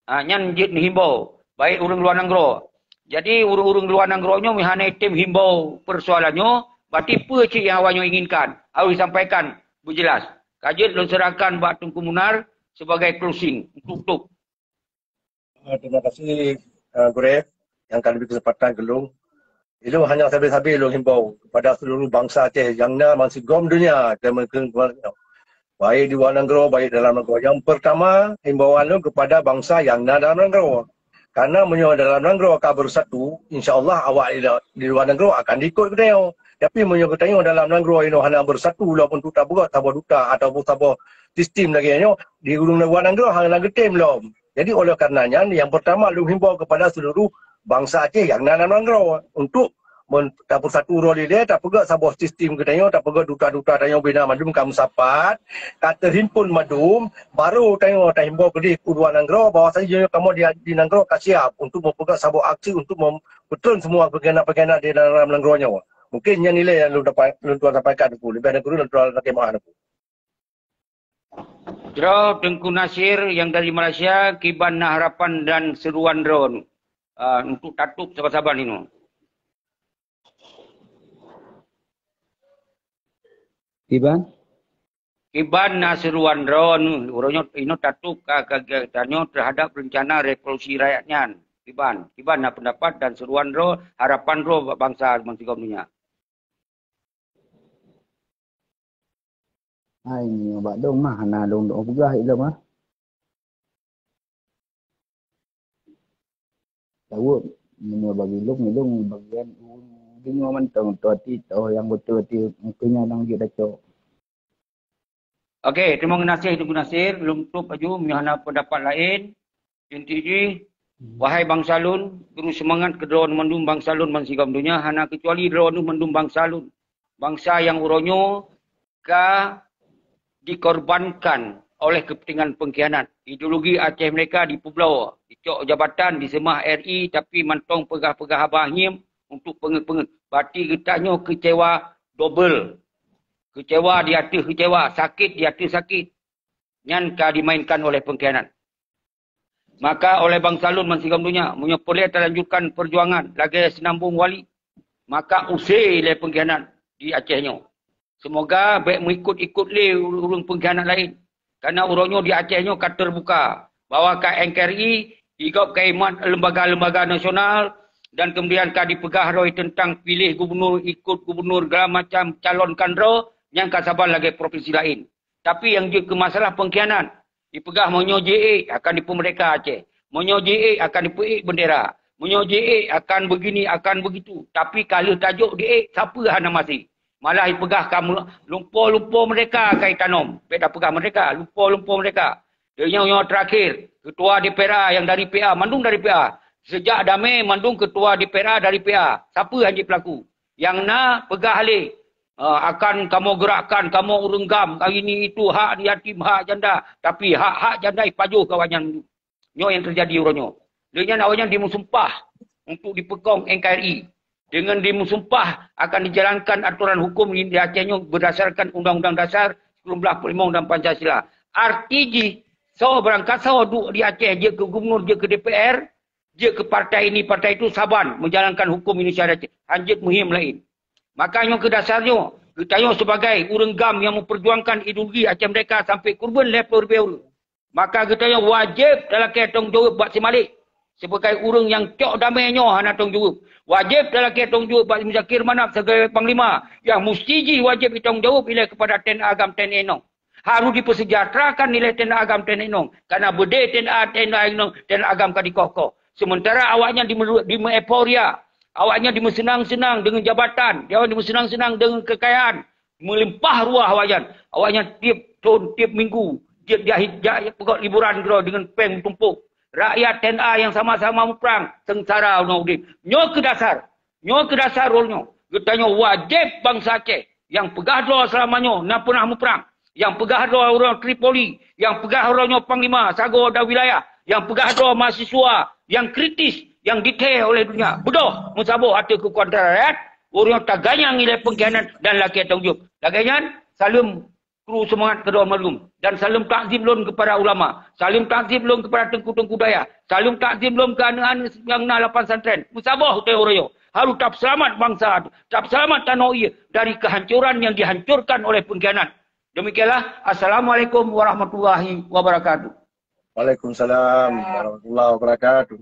Ha, nyan jeuet neuhimbau, baik ureuëng luwa nanggroe. Jadi, ureuëng-ureuëng luwa nanggroe nyoe meuhana item himbau peusoalan nyoe, berarti peue cit nyang awaknyoe inginkan, harôh jisampaikan beujeulaih. Ka jeuet lôn seurahkan bak Teungku Munar sibagai closing, tutup. Ah, terima kasih, ah, Gurèe, nyang ka neubri keuseumpatan keu lôn. Ilôn hana sabe-sabe lôn himbau kepada seluruh bansa Aceh nyang na bansigom donya, baik di luwa nanggroe, baik dalam nanggroe. Nyang peurtama, himbauan lôn kepada bansa nyang na dalam nanggroe. Karena meunyoe dalam nanggroe ka beusatu, insya Allah awak di, di luwa nanggroe akan diikot geutanyoe. Tapi meunyoe geutanyoe dalam nanggroe inoe hana beusatu lom untuk tapeugöt saboh duta ataupun saboh sistem lagèe nyoe, di luwa nanggroe hana geutem lom. Jadi, oleh karena nyan, nyang peurtama lôn himbau kepada seluruh bansa Aceh nyang na lam nanggroe untuk men-, tapeusatu droe lilée, tapeugöt saboh sistem geutanyoe, tapeugöt duta-duta tanyoe bina mandum ka meusapat, ka teuhimpun mandum, baru tanyoe tahimbau keudeh u luwa nanggroe bahwasanya kamoe di, di nanggroe ka siap untuk meupeugöt saboh aksi untuk mem-, peutreun semua pengkhianat-pengkhianat di dalam nanggroe nyoe. Mungkin nyan ilée nyang lôn dapat, lôn tuan sampaikan Teungku. Leubeh dan kureueng lôn tuan lakée meu'ah Teungku. Droe Teungku Nasir nyang dari Malaysia, kiban na harapan dan seruan droeneuh, ah, untuk tatôp saban-saban inoe. Kiban? Kiban na seruan droeneuh, uroe nyoe inoe tatôp ka, ka, ka, tanyoe terhadap rencana revolusi rakyat nyan. Kiban, kiban na pendapat dan seruan droe, harapan droe bak bansa bansigom donya. Hai, nyoe bak dong mah hana dong dong peugah ilong ah. Jaweueb, meunyoe bagi lôn, lôn bagian ureuëng deungoe mantong, toh ati, toh nyang beutôi ati, mungken nyan nyang jeuet tacok. Oke, terima kasih Teungku Nasir. Lôn tutup laju, meunyoe hana pendapat lain. Inti jih, wahai bansa lôn, bri seumangat keu droeneuh mandum bansa lôn bansigom donya, hana keucuali droeneuh mandum bansa lôn. Bansa nyang uroe nyoe ka dikorbankan oleh kepentingan pengkhianat. Ideologi Aceh Merdeka dipeubloe, dicok jabatan, diseumah R I, tapi mantong peugah-peugah haba ngieng untuk peungeuet-peungeuet. Berarti geutanyoe keucewa dobel. Keucewa di ateueh keucewa, sakét di ateueh sakét. Nyan ka dimainkan oleh pengkhianat. Maka oleh bansa lôn bansigom donya, meunyoe peureulée talanjutkan peujuangan lagée Seunambong Wali, maka use lé pengkhianat di Aceh nyoe. Seumoga bék meuikot-ikot lé ureuëng pengkhianat laén. Karena uroe nyoe di Aceh nyoe ka teubuka bahwa ka N K R I, di gob ka imat lembaga-lembaga nasional dan kemudian ka dipeugah rhoi teuntang piléh gubunur, ikot gubunur, segala macam calonkan droe nyang ka saban lagée provinsi laén. Tapi nyang jeuet keu masalah pengkhianat, dipeugah meunyoe jiék akan dipeumerdeka Aceh. Meunyoe jiék akan dipeuék bendera. Meunyoe jiék akan begini, akan begitu. Tapi ka lheueh tajok diék, sapeue hana maté. Malah jipeugah ka meu-, lumpo-lumpo merdeka ka jitanom. Bék tapeugah merdeka, lumpo-lumpo merdeka. Dan nyang, nyang terakhir, ketua D P R A nyang dari P A, mandum dari P A. Sejak damé mandum ketua D P R A dari P A. Sapeue hana jipeulaku? Nyang na peugah lé, ah, akan kamoe geurakkan, kamoe ureuëng GAM, ini itu hak yatim, hak janda, tapi hak-hak janda jipajoh keu awaknyan. Nyoe nyang teujadi uroe nyoe. Lheueh nyan awaknyan dimeusumpah untuk dipeukong N K R I. Deungon dimeusumpah akan dijalankan atoran huköm di Aceh nyoe beurdasarkan Undang-Undang Dasar sikureueng blaih peuet limong dan Pancasila. Arti jih, soe barangkasoe duek di Aceh, jeuet keu gubunur, jeuet keu D P R, jeuet keu partai ini, partai itu, saban meujalankan huköm Indonesia di Aceh. Hanjeuet muhim laén. Maka nyoe keu dasar nyoe, geutanyoe sibagai ureuëng GAM nyang meupeurjuangkan ideologi Aceh Merdeka sampai keureubeuen lhée ploh ribée ureuëng. Maka geutanyoe wajéb talakée tanggung jaweueb bak si Malik. Sibagai ureuëng nyang cok damé nyoe hana tanggung jaweueb. Wajéb talakée tanggung jaweueb bak Muzakir Manaf sibagai panglima nyang musti jih wajéb jitanggung jaweueb ilée keupada T N A GAM T N I inong. Harôh jipeuseujahterahkan ilée T N A GAM T N I inong. Karena beudé T N A, T N I inong, T N A GAM ka dikoh-koh. Sementara awaknyan dimeu-, dimeueuforia, awaknyan dimeuseunang-seunang deungon jabatan, awaknyan dimeuseunang-seunang deungon keukayaan. Meulimpah ruah awaknyan. Awaknyan tieb thon, tieb minggu, jeuet jak, jak peugöt hiburan keudroe deungon péng meutumpôk. Rakyat T N A nyang sama-sama muprang, seungsara uroe udeb. Nyoe keuh dasar. Nyoe keuh dasar rôle nyoe. Geutanyoe wajéb bansa Aceh nyang peugah droe seulama nyoe na peunah muprang. Nyang peugah droe ureuëng Tripoli, nyang peugah droe nyoe panglima sagoe dan wilayah, nyang peugah droe mahasiswa nyang kritis, nyang dithèe oleh dunia. Beudôh meusaboh ateueh keukuatan rakyat, ureuëng taganyang ilée peungkhianat dan lakée tanggong jaweueb. Lagée nyan, saleuem kru seumangat keudroe mandum, dan saleuem takzim lôn keupada ulama, saleuem takzim lôn keupada teungku-teungku dayah, saleuem takzim lôn keu aneuëk-aneuëk nyang na lam pesantren. Meusaboh teuh uroe nyoe, harôh tapeuseulamat bansa, tapeuseulamat tanoh ié dari kehancuran nyang dihancurkan oleh peungkhianat. Demikianlah. Assalamualaikum warahmatullahi wabarakatuh. Waalaikumsalam warahmatullahi wabarakatuh.